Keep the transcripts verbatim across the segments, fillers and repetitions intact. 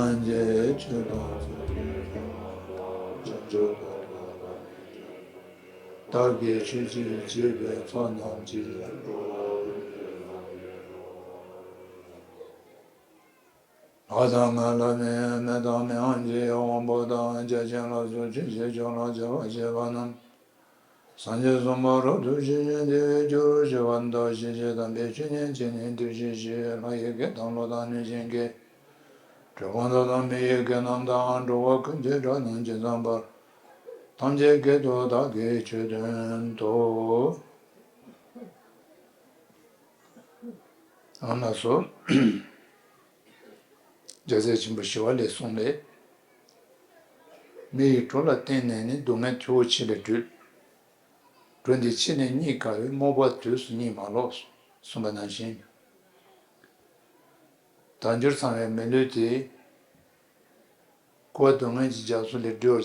ལྷན་ཅིག་ཆོས་དང་། བདག་གིས་ཆོས་ཀྱི་བྱས་པའི་ཚོགས་རྣམས་ཀྱིས། ལྷ་དང་ལྷ་མིན་མི་དང་མི་དབང་གི་དབང་པོ་དང་། བརྒྱ་བྱིན་ལ་སོགས་ཆོས་ཀྱི་མཆོག་ལ་སྤྱད་པ་བྱས་པ་རྣམས། སངས་རྒྱས་གསུམ་པ་རབ་ཏུ་ཞི་ཞིང་བདེ་བའི་རྒྱུར་བྱེད་པ་དང་། ཞི་བྱེད་དམ་པའི་ཆོས་ཉན་བྱེད་ནི་འདུ་ཤེས་བཞི། ལྷ་ཡི་སྐད་དང་གླུ་དང་གནོད་སྦྱིན་སྐད། གྲུལ་བུམ་དང་མི་ཡི་སྐད་རྣམས་དང་། འགྲོ་བ་ཀུན་གྱི་སྒྲ་རྣམས་ཇི་ཙམ་པར། ཐམས་ཅད་སྐད་དུ་བདག་གིས་ཆོས་བསྟན་ཏོ། ཨ་ན་སོ། རྒྱལ་སྲས་ཆེན་པོ་ཞི་བ་ལྷས་གསུངས་ལས། མི་ཡི་གྲོགས་ལ་བརྟེན་ནས་ནི། སྡུག་བསྔལ་ཆུ་བོ་ཆེ་ལས་སྒྲོལ། གྲོགས་འདི་ཕྱི་ནས་རྙེད་དཀའ་བས། རྨོངས་པ་དུས་སུ་རྙེད་མ་ལོག། གསུངས་པ་ནང་བཞིན། དལ་འབྱོར་ཚང་བའི་མི་ལུས་དེ། འཁོར་བ་སྡུག་བསྔལ་གྱི་རྒྱ་མཚོ་ལས་སྒྲོལ་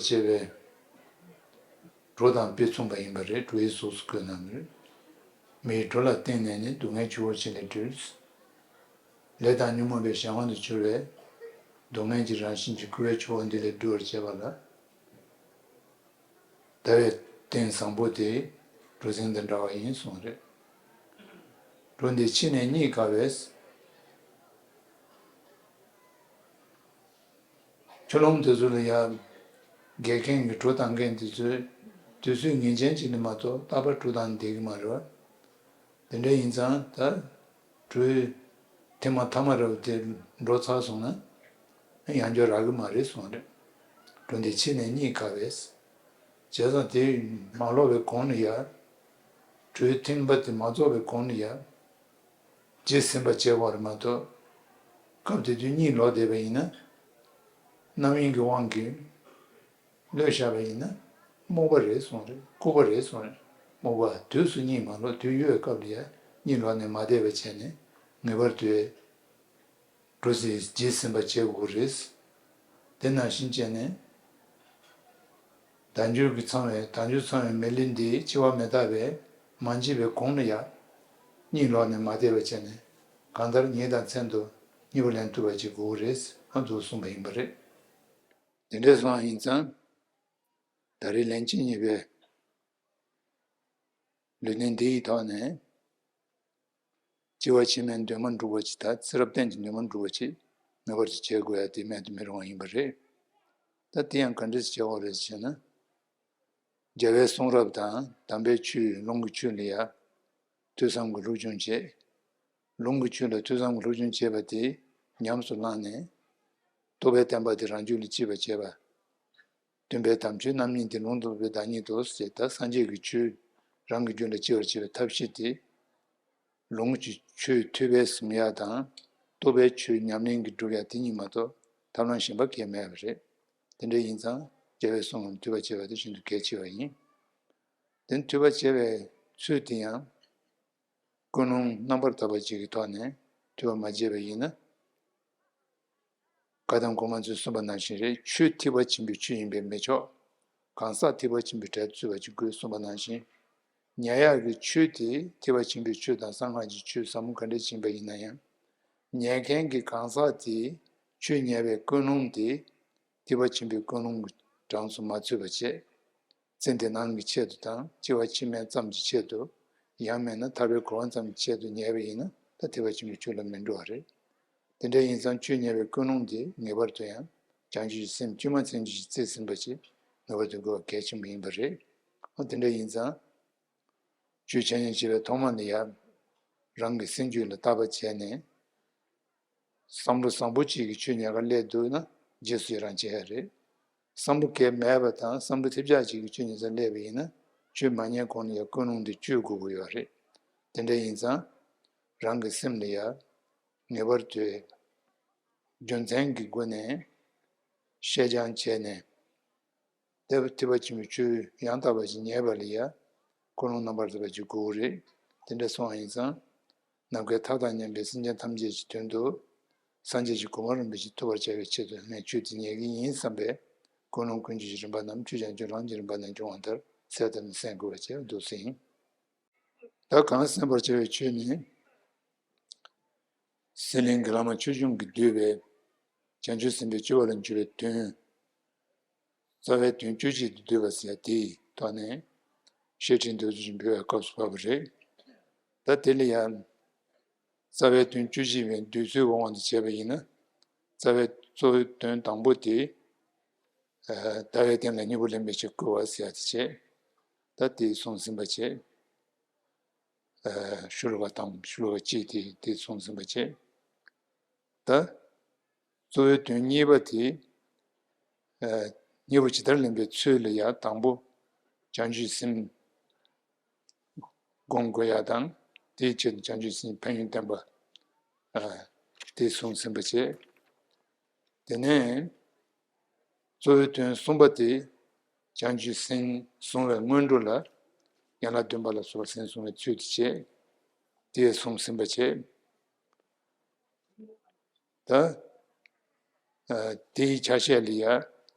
བར་བྱེད་པའི་གྲོགས་དང་དཔེ་མཚུངས་པ་ཡིན་པ་རེད། གྲོགས་ཡིག་གཟུགས་སུ་བཀོད་གནང་གི་རེད། མི་ཡི་གྲོགས་ལ་བརྟེན་ནས་ནི། སྡུག་བསྔལ་ཆུ་བོ་ཆེ་ལས་སྒྲོལ། ལས་དང་ཉོན་མོངས་པའི་གཞན་དབང་དུ་གྱུར་བའི་སྡུག་བསྔལ་གྱི་རང་བཞིན་གྱི་ཁུ་བའི་ཆུ་བོ་འདི་ལས་སྒྲོལ་བར་བྱེད་པ་ལ། ཟླ་བའི་སྟེང་བཟང་པོ་དེ་གྲོགས་འཛིན་དང་འདྲ་བ་ཡིན་གསུངས་རེད། གྲོགས་འདི་ཕྱི་ནས་རྙེད་དཀའ་བས། ཆུ་ཀླུང་དེ་ཚོ་ལ་ཡ་རྒས་མཁན་གྱི་གྲོགས་བཏང་མཁན་དེ་ཚོས་དུས་ཚོད་ངེས་ཅན་ཅིག་ལ་མ་གཏོགས་རྟག་པར་གྲོགས་བཏང་བསྡད་ཀྱི་མ་རེད་བ། དེ་འདྲ་ཡིན་ཙང་ད། གྲོས་ཐེངས་མ་ཐ་མ་རེ་བ་དེ་འགྲོ་ཚར་སོང་ན། ཡང་བསྐྱར་རག་གི་མ་རེད་གསུངས་རེད། གྲོགས་འདི་ཕྱི་ནས་རྙེད་དཀའ་བས། བྱས་ཙང་དེ་མ་ལོག་པའི་གོང་ནས་ཡ། གྲོས་ཐེངས་པ་དེ་མ་རྫོགས་པའི་གོང་ནས་ཡ། རྗེས་ཟིན་པ་བྱེད་དགོས་རེད་མ་གཏོགས། སྐབས་དེ་དུས་གཉིད་ལོག་བསྡད་པ་ཡིན་ན། རྣམ་གཡེང་གི་དབང་གིས། གློད་བཞག་པ་ཡིན་ན། རྨོངས་པ་རེད་གསུངས་རེད། ལྐུགས་པ་རེད་གསུངས་རེད། རྨོངས་པ་དུས་སུ་གཉིད་མ་ལོག་དུས་ཡོལ་བའི་སྐབས་ལ་ཡང་གཉིད་ལོག་ནས་མ་བསྡད་པ་བྱས་ནས་ངེས་པར་དུ་གྲོགས་ཟིན་རྗེས་ཟིན་པ་བྱེད་དགོས་རེད། དེ་ནང་བཞིན་བྱས་ནས། དལ་འབྱོར་གྱི་ཚང་བའི་དལ་འབྱོར་ཚང་བའི་མི་ལུས་འདི་འཆི་བ་མི་རྟག་པས་མ་འཇིག་པའི་གོང་ལ་ཡང་གཉིད་ལོག་ནས་མ་བསྡད་པ་བྱས་ནས་གང་ལྟར་ཉིན་དང་མཚན་དུ་གཉིད་པ་ལེན་ཐུབ་པ་ཅིག་དགོས་རེད། ཨ་འདུག་གསུངས་པ་ཡིན་པ་རེད། དེ་འདྲ་སོང་བ་ཡིན་ཙང་། ད་རེས་ལན་གཅིག་གཉིས་པའི་ལུས་རྟེན་འདི་ཡི་ཐོག་ནས། སྐྱེ་བ་ཕྱི་མའི་འདུན་མ་འགྲུབ་པ་ཅིག་དང་ཚེ་རབས་གཏན་གྱི་འདུན་མ་འགྲུབ་པ་ཅིག་ངེས་པར་དུ་བྱེད་དགོས་ཡ་དེ་མེད་དུ་མི་རུང་བ་ཡིན་པ་རེད། ད་དེ་ཡང་ག་འདྲས་བྱེད་དགོས་རེད་ཟེར་ན། རྒྱལ་བའི་གསུང་རབ་དང་དམ་པའི་ཆོས་ལུང་གི་ཆོས་ལ་ཡ། ཐོས་བསམ་གྱི་སློབ་སྦྱོང་བྱེད། ལུང་གི་ཆོས་ལ་ཐོས་བསམ་གྱི་སློབ་སྦྱོང་བྱེད་པ་དེ་ཉམས་སུ་བླངས་ནས། རྟོགས་པའི་བསྟན་པ་དེ་རང་རྒྱུད་ལ་སྐྱེ་བར་བྱེད་པ། སྟོན་པའི་དམ་ཆོས་རྣམ་གཉིས་ཏེ། ལུང་དང་རྟོགས་པའི་བདག་ཉིད་དོ། ཞེས་ད་སངས་རྒྱས་ཀྱི་ཆོས་རང་གི་རྒྱུད་ལ་སྐྱེ་བར་བྱེད་པའི་ཐབས་ཤེས་ཏེ། ལུང་གི་ཆོས་ཐོས་པས་ཟིན་ཡག་དང་། རྟོགས་པའི་ཆོས་ཉམས་ལེན་གྱིས་སྒྲུབ་ཡག་དེ་གཉིས་མ་གཏོགས་ཐབས་ལམ་གཞན་པ་གང་ཡང་མེད་པ་རེད། དེ་འདྲ་ཡིན་ཙང་རྒྱལ་བའི་གསུང་ལ་ཐོས་པ་བྱེད་པ་དེ་ཤིན་ཏུ་གལ་ཆེ་བ་ཡིན། དེ་ཐོས་པ་བྱེད་པའི་ཚུལ་དེ་ཡང་། ཀུན་སློང་རྣམ་པར་དག་པ་ཅིག་གི་ཐོག་ནས་ཐོས་པ་མ་བྱས་པ་ཡིན་ན། བཀའ་གདམས་གོང་མ་ཚོས་གསུངས་པ་ནང་བཞིན་རེད། ཆོས་ཐེག་པ་ཆེན་པོའི་ཆོས་ཡིན་པས་མི་ཆོག་གང་ཟག་ཐེག་པ་ཆེན་པོའི་གྲལ་དུ་ཚུད་པ་ཅིག་དགོས་གསུངས་པ་ནང་བཞིན། ཉན་ཡག་གི་ཆོས་དེ་ཐེག་པ་ཆེན་པོའི་ཆོས་དང་གསང་སྔགས་ཀྱི་ཆོས་ཟབ་མོ་ག་འདྲ་ཞིག་ཡིན་པ་ཡིན་ན་ཡང་། ཉན་མཁན་གྱི་གང་ཟག་དེས་ཆོས་ཉན་པའི་ཀུན་སློང་དེ། ཐེག་པ་ཆེན་པོའི་ཀུན་སློང་གི་གྲངས་སུ་མ་ཚུད་པ་བྱས། ཚེ་འདི་ནང་གི་ཆེད་དུ་དང་སྐྱེ་བ་ཕྱི་མའི་ཙམ་གྱི་ཆེད་དུ། ཡང་མིན་ན་ཐར་པའི་གོ་འཕང་ཙམ་གྱི་ཆེད་དུ་ཉན་པ་ཡིན་ན་ད་ཐེག་པ་ཆེན་པོའི་ཆོས་ལ་མི་འགྲོ་བ་རེད། དེ་འདྲ་ཡིན་ཙང་ཆོས་ཉན་པའི་ཀུན་སློང་དེ་ངེས་པར་དུ་ཡང་བྱང་ཆུབ་ཀྱི་སེམས་དཀྱུས་མ་ཚིམ་ཆུ་ཞིག་རྩིས་ཟིན་པ་ཞིག་ངེས་པར་དུ་དགོས་པ་གལ་ཆེན་པོ་ཡིན་པ་རེད། འོ་དེ་འདྲ་ཡིན་ཙང་། ཆོས་འཆད་ཉན་བྱེད་པའི་ཐོག་མ་ནས་ཡང་རང་གི་སེམས་རྒྱུད་ལ་བརྟག་པ་བྱས་ནས། བསམ་བློ་བཟང་པོ་གཅིག་གིས་ཆོས་ཉན་ག་སླེབས་འདུག་ན་རྗེས་སུ་ཡི་རང་བྱེད་ཡ་རེད། བསམ་བློ་གལ་མེད་པ་དང་བསམ་བློ་ཐེབས་ཆག་ཅིག་གིས་ཆོས་ཉན་ས་སླེབས་པ་ཡིན་ན་ཆོས་མ་ཉན་གོང་ནས་ཡ་ཀུན་སློང་འདི་བཅོས་དགོས་ཀྱི་ཡོད་རེད། དེ་འདྲ་ཡིན་ཙང་། རང་གི་སེམས་ལ་ཡ། ངེས་པར་དུ། རྒྱུ་མཚན་གྱི་སྒོ་ནས། བཤད་སྦྱང་བྱས་ནས། དེ་ཐེག་པ་ཆེན་པོའི་ཆོས་ཡང་དག་པ་ཞིག་ཉན་པ་ལ་ཡ། ཀུན་སློང་རྣམ་པར་དག་པ་ཅིག་དགོས་རེད། དེ་འདྲ་སོང་བ་ཡིན་ཙང་། ནམ་མཁའི་མཐའ་དང་མཉམ་པའི་སེམས་ཅན་ཐམས་ཅད་ཀྱི་དོན་དུ། སངས་རྒྱས་ཀྱི་གོ་འཕང་རིན་པོ་ཆེ་ཐོབ་པར་བྱ་བའི་ཆེད་དུ་ངས་ཆོས་འདི་ཉན་གྱི་ཡིན་བསམ་པའི་ཀུན་སློང་ཀུན་སྤྱོད་ཀྱི་རིམ་པ་རྣམས་ཆོས་ཀྱང་ཆོས་ལམ་གྱི་རིམ་པ་ནས་འབྱུང་བ་ལྟར་གསལ་བཏབ་ནས་གསན་དགོས་པ་བྱས་འདུག་ཟིན། ད་གང་གསན་པར་བྱ་བའི་ཆོས་ནི། ཟི་ལིང་གི་བླ་མ་ཆོས་སྐྱོང་གིས་བསྡུས་པའི་ བྱང་ཆུབ་སེམས་དཔའི་སྤྱོད་པ་ལ་འཇུག་པའི་དོན། རྩ་བའི་དོན་བཅུ་གཅིག་ཏུ་འདུས་པ་ཟེར་དེའི་ཐོག་ནས་བཤད་ཁྲིད་འདི་ཚོ་ཞིག་འབུལ་བའི་སྐབས་སུ་བབས་པ་རེད། ད་དེ་ལ་ཡང་རྩ་བའི་དོན་བཅུ་གཅིག་པའི་འདུས་ཚུལ་གྱི་དབང་དུ་བྱས་པ་ཡིན་ན། རྩ་བའི་གཙོ་བོའི་དོན་དང་པོ་དེ། ཨ་ལྟ་བའི་རྟེན་ལ་གཉེན་པོ་ལེན་པའི་ཕྱིར་བསྐུལ་བ་ཟེར་ཡ་དེ་བྱས། ད་དེ་གསུངས་ཟིན་པ་བྱས། ཨ་ཤོ་ལོ་ཀ་དང་ཤོ་ལོ་ཀ་གཅིག་དེ་དེ་གསུངས་ཟིན་པ་བྱས། ད་གཙོ་བོའི་དོན་གཉིས་པ་དེ། ཨ་གཉེན་པོ་ཇི་ལྟར་ལེན་པའི་ཚུལ་ལ་ཡང་དང་པོ་བྱང་ཆུབ་སེམས་སྒོམ་དགོས་ཡ་དང་དེའི་ཕྱིར་བྱང་ཆུབ་སེམས་ཕན་ཡོན་བསྟན་པ། ཨ་དེ་གསུངས་ཟིན་པ་བྱས། དེ་ནས་གཙོ་བོའི་དོན་གསུམ་པ་དེ་བྱང་ཆུབ་སེམས་བཟུང་བའི་སྔོན་འགྲོ་ལ་ཡན་ལག་བདུན་པ་ལ་སོགས་པ་སེམས་བཟུང་བའི་ཚུལ་དུ་བྱས། དེ་གསུངས་ཟིན་པ་བྱས། ད་ཨ་དེའི་ཆ་ཤས་ལ་ཡང་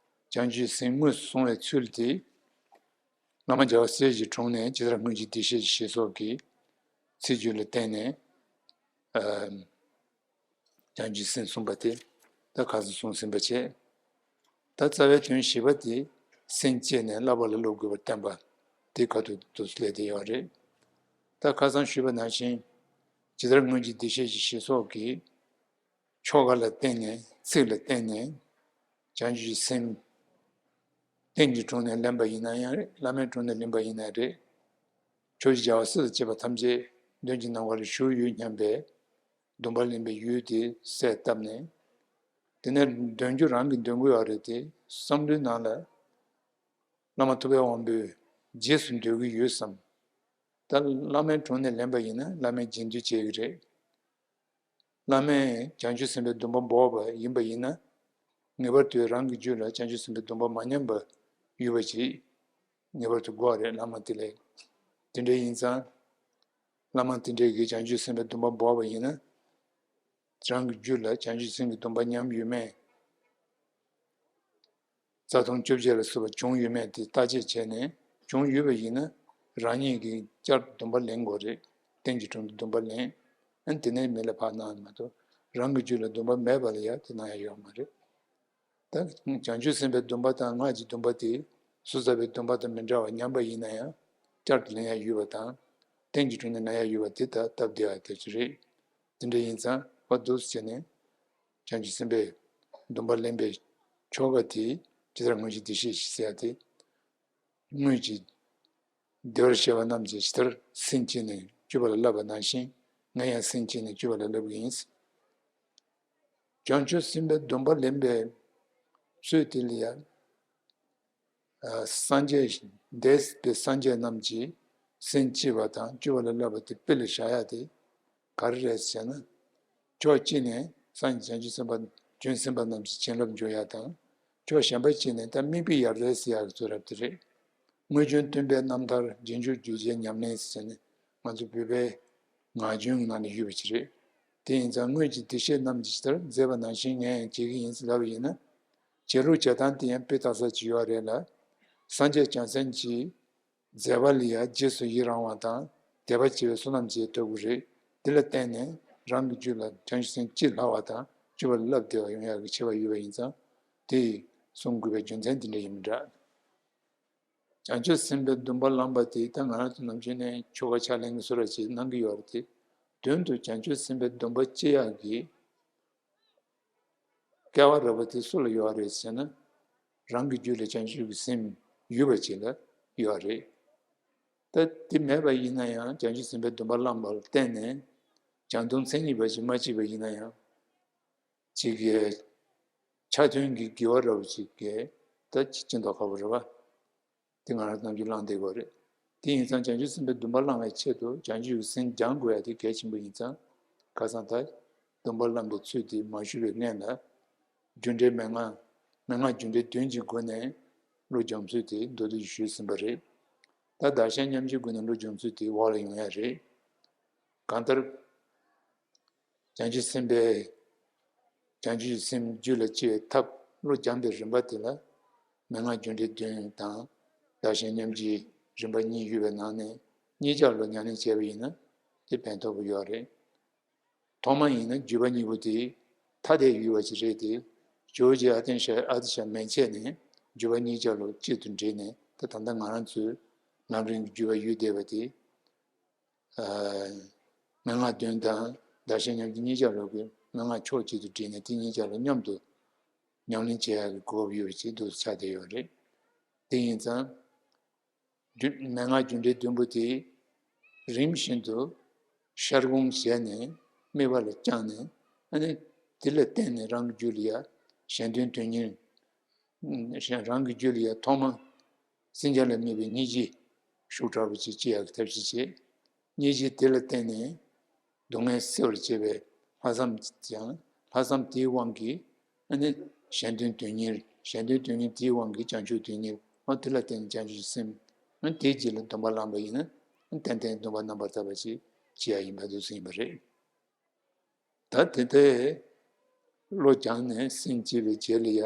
བྱང་ཆུབ་སེམས་དངོས་སུ་བཟུང་བའི་ཚུལ་དེ། བླ་མ་རྒྱལ་བ་སྲས་ཀྱི་དྲུང་ནས་ཇི་ལྟར་སྔོན་གྱི་བདེ་གཤེགས་ཀྱི་ཞེས་སོགས་ཀྱི་ཚིག་བརྗོད་ལ་བརྟེན་ནས། ཨ་བྱང་ཆུབ་སེམས་གསུངས་པ་དེ་ད་ཁ་སང་གསུངས་ཟིན་པ་བྱས། ད་རྩ་བའི་དོན་བཞི་པ་དེ་སེམས་བསྐྱེད་ནས་བསླབ་པ་ལ་སློབ་དགོས་པར་བསྟན་པ་དེ་ཁ་ཐུག་ཏུ་སླེབས་བསྡད་ཡོད་རེད། ད་ཁ་སང་ཞུས་པ་ནང་བཞིན་ཇི་ལྟར་སྔོན་གྱི་བདེ་གཤེགས་ཀྱི་ཞེས་སོགས་ཀྱི་ཆོ་ག་ལ་བརྟེན་ནས་ཚིག་ལ་བརྟེན་ནས་བྱང་ཆུབ་ཀྱི་སེམས་རྟེན་གྱི་དྲུང་ནས་ལེན་པ་ཡིན་ན་ཡང་རེད། བླ་མའི་དྲུང་ནས་ལེན་པ་ཡིན་ན་རེད། ཕྱོགས་བཞི་རྒྱལ་བ་སྲས་དང་བཅས་པ་ཐམས་ཅད་མདུན་གྱི་ནམ་མཁའ་ལ་བཞུགས་ཡོད་སྙམ་པའི་སྡོམ་པ་ལེན་པའི་ཡུལ་དེ་གསལ་བཏབ་ནས། དེ་ནས་འདོན་རྒྱུ་རང་གི་འདོན་དགོས་ཡོད་རེད་དེ། བསམ་བློའི་ནང་ལ་བླ་མ་ཐུབ་པའི་དབང་པོའི་རྗེས་སུ་འདོད་ཀྱི་ཡོད་བསམ། ད་བླ་མའི་དྲུང་ནས་ལེན་པ་ཡིན་ན་བླ་མའི་རྗེས་འདོད་བྱེད་ཀྱི་རེད། བླ་མས་བྱང་ཆུབ་སེམས་དཔའི་སྡོམ་པ་འབོགས་པ་ཡིན་པ་ཡིན་ན། ངེས་པར་དུ་རང་གི་རྒྱུད་ལ་བྱང་ཆུབ་སེམས་དཔའི་སྡོམ་པ་མ་ཉམས་པ་ཡོད་པ་ཅིག་ངེས་པར་དུ་དགོས་རེད། བླ་མ་དེ་ལས། དེ་འདྲ་ཡིན་ཙང་། བླ་མ་དེ་འདྲས་ཀྱིས་བྱང་ཆུབ་སེམས་དཔའི་སྡོམ་པ་འབོགས་པ་ཡིན་ན། རང་གི་རྒྱུད་ལ་བྱང་ཆུབ་སེམས་ཀྱི་སྡོམ་པ་ཉམས་ཡོད་མེད། རྩ་ལྟུང་བཅོ་བརྒྱད་ལ་སོགས་པ་བྱུང་ཡོད་མེད་དེ་བརྟག་དཔྱད་བྱས་ནས། བྱུང་ཡོད་པ་ཡིན་ན་རང་ཉིད་ཀྱིས་བསྐྱར་སྡོམ་པ་ལེན་དགོས་རེད། རྟེན་གྱི་དྲུང་དུ་སྡོམ་པ་ལེན། ཨ་ནི་དེ་ནས་མི་ལ་ཕར་གནང་མ་གཏོགས་རང་གི་རྒྱུད་ལ་སྡོམ་པ་མེད་པ་ལ་ཡང་དེ་གནང་ཡ་ཡོད་མ་རེད། ད་བྱང་ཆུབ་སེམས་དཔའི་སྡོམ་པ་དང་སྔགས་ཀྱི་སྡོམ་པ་དེ་སོ་སོ་བའི་སྡོམ་པ་དང་མི་འདྲ་བ་ཉམས་པ་ཡིན་ན་ཡང་བསྐྱར་དུ་ལེན་ཡ་ཡོད་པ་དང་། རྟེན་གྱི་དྲུང་ནས་ལེན་ཡ་ཡོད་པ་དེ་ད་སྟབས་བདེ་བ་དེ་ཅིག་རེད། དེ་འདྲ་ཡིན་ཙང་བ་འདུག་སེ་བྱས་ནས། བྱང་ཆུབ་སེམས་དཔའི་སྡོམ་པ་ལེན་པའི་ཆོ་ག་དེ་ཇི་ལྟར་སྔོན་གྱི་བདེ་གཤེགས་ཀྱི་ཟེར་ཡ་དེ། སྔོན་གྱི་བདེ་བར་གཤེགས་པ་རྣམས་ཀྱིས་ཇི་ལྟར་སེམས་བསྐྱེད་ནས་སྤྱོད་པ་ལ་བསླབ་པ་ནང་བཞིན་ངས་ཡང་སེམས་བསྐྱེད་ནས་སྤྱོད་པ་ལ་བསླབ་ཀྱི་ཡིན། བྱང་ཆུབ་སེམས་དཔའི་སྡོམ་པ་ལེན་པའི་ཚུལ་དེ་ལ་ཡང་། ཨ་སངས་རྒྱས། འདས་པའི་སངས་རྒྱས་རྣམས་ཀྱིས་སེམས་བསྐྱེད་པ་དང་སྤྱོད་པ་ལ་བསླབ་པ་དེ་དཔེ་ལ་བཞག་ཡ་དེ་ག་རེ་རེད་ཟེར་ན། ཕྱོགས་གཅིག་ནས་སངས་རྒྱས་བྱང་ཆུབ་སེམས་དཔའ་རྒྱུན་སེམས་དཔའ་རྣམས་ཀྱི་བྱིན་རླབས་འཇུག་ཡ་དང་། ཕྱོགས་གཞན་པ་གཅིག་ནས་ད་དམིགས་པའི་ཡར་ལས་ཟེར་ཡ་གི་ཚུལ་རབ་དེ་རེད། དངོས་བྱུང་སྟོན་པའི་རྣམ་ཐར་རྗེས་འཇུག་རྒྱུད་འཆད་ཉམས་ལེན་ཟེར་ནས་ང་ཚོ་བོད་པའི་ངག་རྒྱུན་གྱི་ནང་ནས་ཡོད་པ་ཅིག་རེད། དེ་ཡིན་ཙང་སྔོན་གྱི་བདེ་གཤེགས་རྣམས་ཀྱིས་ཇི་ལྟར་མཛད་པ་ནང་བཞིན་ངས་ཡང་བྱེད་ཀྱི་ཡིན་ཟེར་ལབ་པ་ཡིན་ན། བྱེད་ལུགས་བྱེད་སྟངས་དེ་ཡང་དཔེ་ལྟ་ས་ཅིག་ཡོད་རེད་ལ། སངས་རྒྱས་བྱང་སེམས་ཀྱི་མཛད་པ་ལ་ཡང་རྗེས་སུ་ཡི་རང་བ་དང་དད་པ་བྱེད་པའི་བསོད་ནམས་ཀྱི་ལྟ་བུ་རེད། དེ་ལ་བརྟེན་ནས་རང་གི་རྒྱུད་ལ་བྱང་ཆུབ་སེམས་སྐྱེ་སླ་བ་དང་སྤྱོད་པ་ལ་བསླབ་བདེ་བ་ཡོང་ཡག་གི་ཆེ་བ་ཡོད་པ་ཡིན་ཙང་། དེ་གསུང་དགོས་པའི་རྒྱུ་མཚན་དེ་འདྲ་ཡིན་མི་འདྲ། བྱང་ཆུབ་སེམས་དཔའི་སྡོམ་པ་བླངས་པ་དེ་ད་ང་རང་ཚོ་ནམ་རྒྱུན་ནས་ཆོ་ག་ཕྱག་ལེན་གྱི་སུ་ར་ཅིག་གནང་གི་ཡོད་རེད་དེ། དོན་དུ་བྱང་ཆུབ་སེམས་དཔའི་སྡོམ་པ་སྐྱེ་ཡག་གི་སྐལ་བ་རག་པ་དེ་སུ་ལ་ཡོད་རེད་ཟེར་ན། རང་གི་རྒྱུད་ལ་བྱང་ཆུབ་ཀྱི་སེམས་ཡོད་པ་ཅིག་ལ་ཡོད་རེད། ད་དེ་མེད་པ་ཡིན་ན་ཡང་བྱང་ཆུབ་སེམས་དཔའི་སྡོམ་པ་བླངས་པ་ལ་བརྟེན་ནས་བྱང་སྡོམ་མཚན་ཉིད་པ་ཅིག་མ་སྐྱེས་པ་ཡིན་ན་ཡང་། ཅིག་གི་ཆ་མཐུན་གྱི་དགེ་བ་འདྲ་བོ་ཅིག་གི་ད་ཅི་ཅི་མདོག་ཁ་པོ་རེད་བ། དེ་ང་རང་ནམ་རྒྱུན་བླངས་བསྡད་ཡོད་རེད། དེ་ཡིན་ཙང་བྱང་ཆུབ་སེམས་དཔའི་སྡོམ་པ་བླང་བའི་ཆེད་དུ་བྱང་ཆུབ་ཀྱི་སེམས་སྦྱང་དགོས་ཡ་དེ་གལ་ཆེན་པོ་ཡིན་ཙང་། ཁ་སང་ད་སྡོམ་པ་བླངས་པའི་ཚུལ་དེ་མ་ཞུ་བའི་སྔོན་ལ། རྒྱུ་འབྲས་མན་ངག་མན་ངག་རྒྱུ་འབྲས་བདུན་གྱི་སྒོ་ནས་བློ་སྦྱོང་ཚུལ་དེ་མདོར་བསྡུས་ཞུས་ཟིན་པ་རེད། ད་བདག་གཞན་མཉམ་བརྗེའི་སྒོ་ནས་བློ་སྦྱོང་ཚུལ་དེ་འོག་ལ་ཡོང་ཡ་རེད། གང་ལྟར། བྱང་ཆུབ་སེམས་དཔའི། བྱང་ཆུབ་སེམས་རྒྱུད་ལ་སྐྱེ་བའི་ཐབས་བློ་སྦྱང་པའི་རིམ་པ་དེ་ལ། མན་ངག་རྒྱུ་འབྲས་བདུན་དང་། བདག་གཞན་མཉམ་བརྗེའི་རིམ་པ་གཉིས་ཡོད་པའི་ནང་ནས་གཉིས་ཆར་བློ་ཉམས་ལེན་བྱས་པ་ཡིན་ན་དེ་ཕན་ཐོགས་པོ་ཡོད་རེད། ཐོག་མ་ཡིན་ན་བརྒྱུད་པ་གཉིས་པོ་དེ་ཐ་དད་ཡོད་པ་ཅིག་རེད་དེ། ཇོ་བོ་རྗེ་ཨ་ཏི་ཤ་ཨ་ཏི་ཤ་མན་ཆད་ནས་འཇུག་པ་གཉིས་ཆ་ལུ་གཅིག་ཏུ་དྲིལ་ནས། ད་ད་ལྟ་ང་རང་ཚོའི་ལམ་རིམ་གྱི་འཇུག་པ་ཡུལ་བསྡད་པ་དེ། ཨ་མན་ངག་བདུན་དང་བདག་གཞན་མཉམ་བརྗེ་གཉིས་ཆ་ལུ་གི་མན་ངག་ཕྱོགས་གཅིག་ཏུ་དྲིལ་ནས། དེ་གཉིས་ཆ་ལུ་མཉམ་དུ་ཉམས་ལེན་བྱེད་ཡག་གི་གོ་སྐབས་ཡོད་པ་ཅིག་འདུག་ཆགས་བསྡད་ཡོད་རེད། དེ་ཡིན་ཙང་། རྒྱུ་མན་ངག་རྒྱུ་འབྲས་བདུན་པོ་དེ་རིམ་བཞིན་དུ་ཤར་སྒོམ་བྱས་ནས་དམིགས་པ་ལ་བཅངས་ནས། ཨ་ནི་དེ་ལ་བརྟེན་ནས་རང་གི་རྒྱུད་ལ་ཡ་གཞན་དོན་དོན་གཉེར། ཨ་རང་གི་རྒྱུད་ལ་ཡ་ཐོག་མ་སེམས་ཅན་ལ་དམིགས་པའི་སྙིང་རྗེ་ཤུགས་དྲག་པོ་ཅིག་སྐྱེ་ཡག་གི་ཐབས་ཤེས་བྱེད། སྙིང་རྗེ་དེ་ལ་བརྟེན་ནས་སྡུག་བསྔལ་སེལ་བར་བྱེད་པའི་ལྷག་བསམ་ཀྱང་། ལྷག་བསམ་དེའི་དབང་གིས་ཨ་ནི་གཞན་དོན་དོན་གཉེར། གཞན་དོན་དོན་གཉེར་དེའི་དབང་གིས་བྱང་ཆུབ་དོན་གཉེར། ཨ་དེ་ལ་བརྟེན་ནས་བྱང་ཆུབ་ཀྱི་སེམས། ཨ་དེའི་རྗེས་ལ་སྡོམ་པ་བླངས་པ་ཡིན་ན། ཨ་ཏན་ཏན་སྡོམ་པ་རྣམ་པར་དག་པ་ཅིག་བྱེད་ཡ་ཡིན་པ་འདུག་ཟེར་ཡིན་པ་རེད། ད་དེ་ལྟའི་བློ་སྦྱངས་ནས་སེམས་བསྐྱེད་པའི་རྗེས་ལ་ཡ།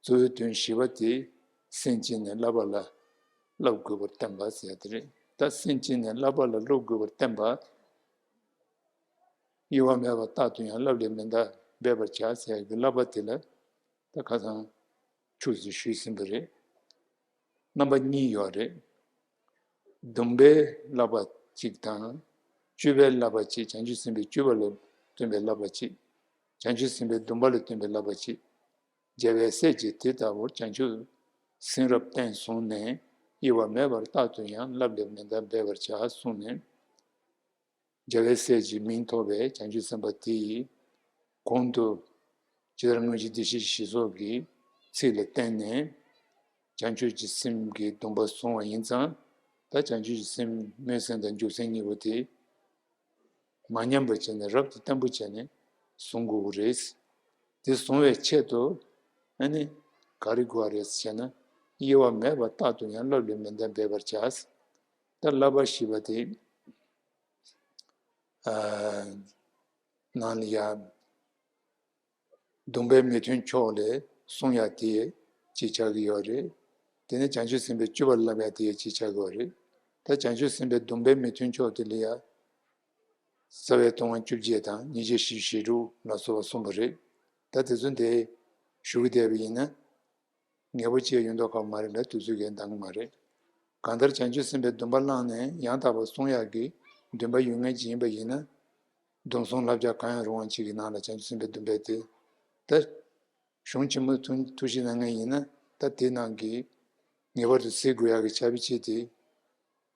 གཙོ་བོའི་དོན་བཞི་པ་དེ་སེམས་བསྐྱེད་ནས་བསླབ་པ་ལ་བསླབ་དགོས་པར་བསྟན་པ་ཟེར་ཡ་དེ་རེད། ད་སེམས་བསྐྱེད་ནས་བསླབ་པ་ལ་སློབ་དགོས་པར་བསྟན་པ། གཡེལ་བ་མེད་པར་རྟག་ཏུ་ཡང་། བསླབ་ལས་མི་འདའ་འབད་པར་བྱ་ཟེར་ཡ་གི་བསླབ་པ་དེ་ལ་ད་ཁ་སང་ཕྱོགས་སུ་ཞུས་ཟིན་པ་རེད། རྣམ་པ་གཉིས་ཡོད་རེད། སྡོམ་པའི་བསླབ་པ་གཅིག་དང་། སྤྱོད་པའི་བསླབ་པ་གཅིག། བྱང་ཆུབ་སེམས་དཔའི་སྤྱོད་པ་ལ་བསྟུན་པའི་བསླབ་པ་གཅིག། བྱང་ཆུབ་སེམས་དཔའི་སྡོམ་པ་ལ་བསྟུན་པའི་བསླབ་པ་གཅིག། རྒྱལ་བའི་སྲས་ཀྱིས་དེ་ལྟ་བུར། བྱང་ཆུབ་སེམས་རབ་བརྟན་བཟུང་ནས། གཡེལ་བ་མེད་པར་རྟག་ཏུ་ཡང་། བསླབ་ལས་མི་འདའ་འབད་པར་བྱ་གསུངས་ནས། རྒྱལ་བའི་སྲས་ཀྱི་མིང་ཐོབ་པའི་བྱང་ཆུབ་སེམས་དཔའ་དེ་ཡིས། གོང་དུ་ཇི་ལྟར་དངོས་གཞི་བདེ་གཤེགས་ཞི་སོགས་ཀྱི་ཚིག་ལ་བརྟེན་ནས། བྱང་ཆུབ་ཀྱི་སེམས་ཀྱི་སྡོམ་པ་བཟུང་བ་ཡིན་ཙང་། ད་བྱང་ཆུབ་ཀྱི་སེམས་སྨོན་སེམས་དང་འཇུག་སེམས་གཉིས་པོ་དེ་མ་ཉམས་པར་བྱས་ནས། རབ་ཏུ་བརྟན་པོ་བྱས་ནས་བཟུང་དགོས་ཀྱི་རེད། དེ་བཟུང་བའི་ཆེད་དུ་ཨ་ནི་ག་རེ་དགོས་པ་རེད་ཟེར་ན། གཡེལ་བ་མེད་པར་རྟག་ཏུ་ཡང་། བསླབ་ལས་མི་འདའ་འབད་པར་བྱ། ད་བསླབ་པ་བཞི་པ་དེ། ཨ་ནང་ལ་ཡ། སྡོམ་པའི་མི་མཐུན་ཕྱོགས་ལས་བསྲུང་ཡ་དེ་གཅིག་ཆགས་ཀྱི་ཡོད་རེད། དེ་ནས་བྱང་ཆུབ་སེམས་དཔའི་སྤྱོད་པ་བསླབ་ཡ་དེ་གཅིག་ཆགས་ཀྱི་ཡོད་རེད། ད་བྱང་ཆུབ་སེམས་དཔའི་སྡོམ་པའི་མི་མཐུན་ཕྱོགས་དེ་ལ་ཡ། རྩ་བའི་ལྟུང་བ་བཅོ་བརྒྱད་དང་ཉེས་བྱས་བཞི་བཅུ་ཞེ་དྲུག་ལ་སོགས་པ་གསུངས་པ་རེད། ད་དེ་ཚོ་འདི་ཞུ་གི་བསྡད་པ་ཡིན་ན། ངེས་པོ་བྱས་ཡོད་མདོག་ཁ་པོ་མ་རེད་ལ། དུས་ཚོད་ཀྱིས་འདང་གི་མ་རེད། གང་ལྟར་བྱང་ཆུབ་སེམས་དཔའི་སྡོམ་པ་བླངས་ནས་ཡང་དག་པར་བསྲུང་ཡག་གི་འདུན་པ་ཡོད་མཁན་ཅིག་ཡིན་པ་ཡིན་ན། སྡོམ་བཟུང་བསླབ་བྱ་གང་ཡང་རུང་བ་ཅིག་གི་ནང་ལ་བྱང་ཆུབ་སེམས་དཔའི་སྡོམ་པ་དེ། ད་གཞུང་ཆེན་མོ་ཐུགས་ཐུགས་བཞེས་གནང་མཁན་ཡིན་ན། ད་དེ་ནང་གི་ངེས་པར་དུ་གཟིགས་དགོས་ཡག་གི་བྱ་བའི་ཆེད་དེ།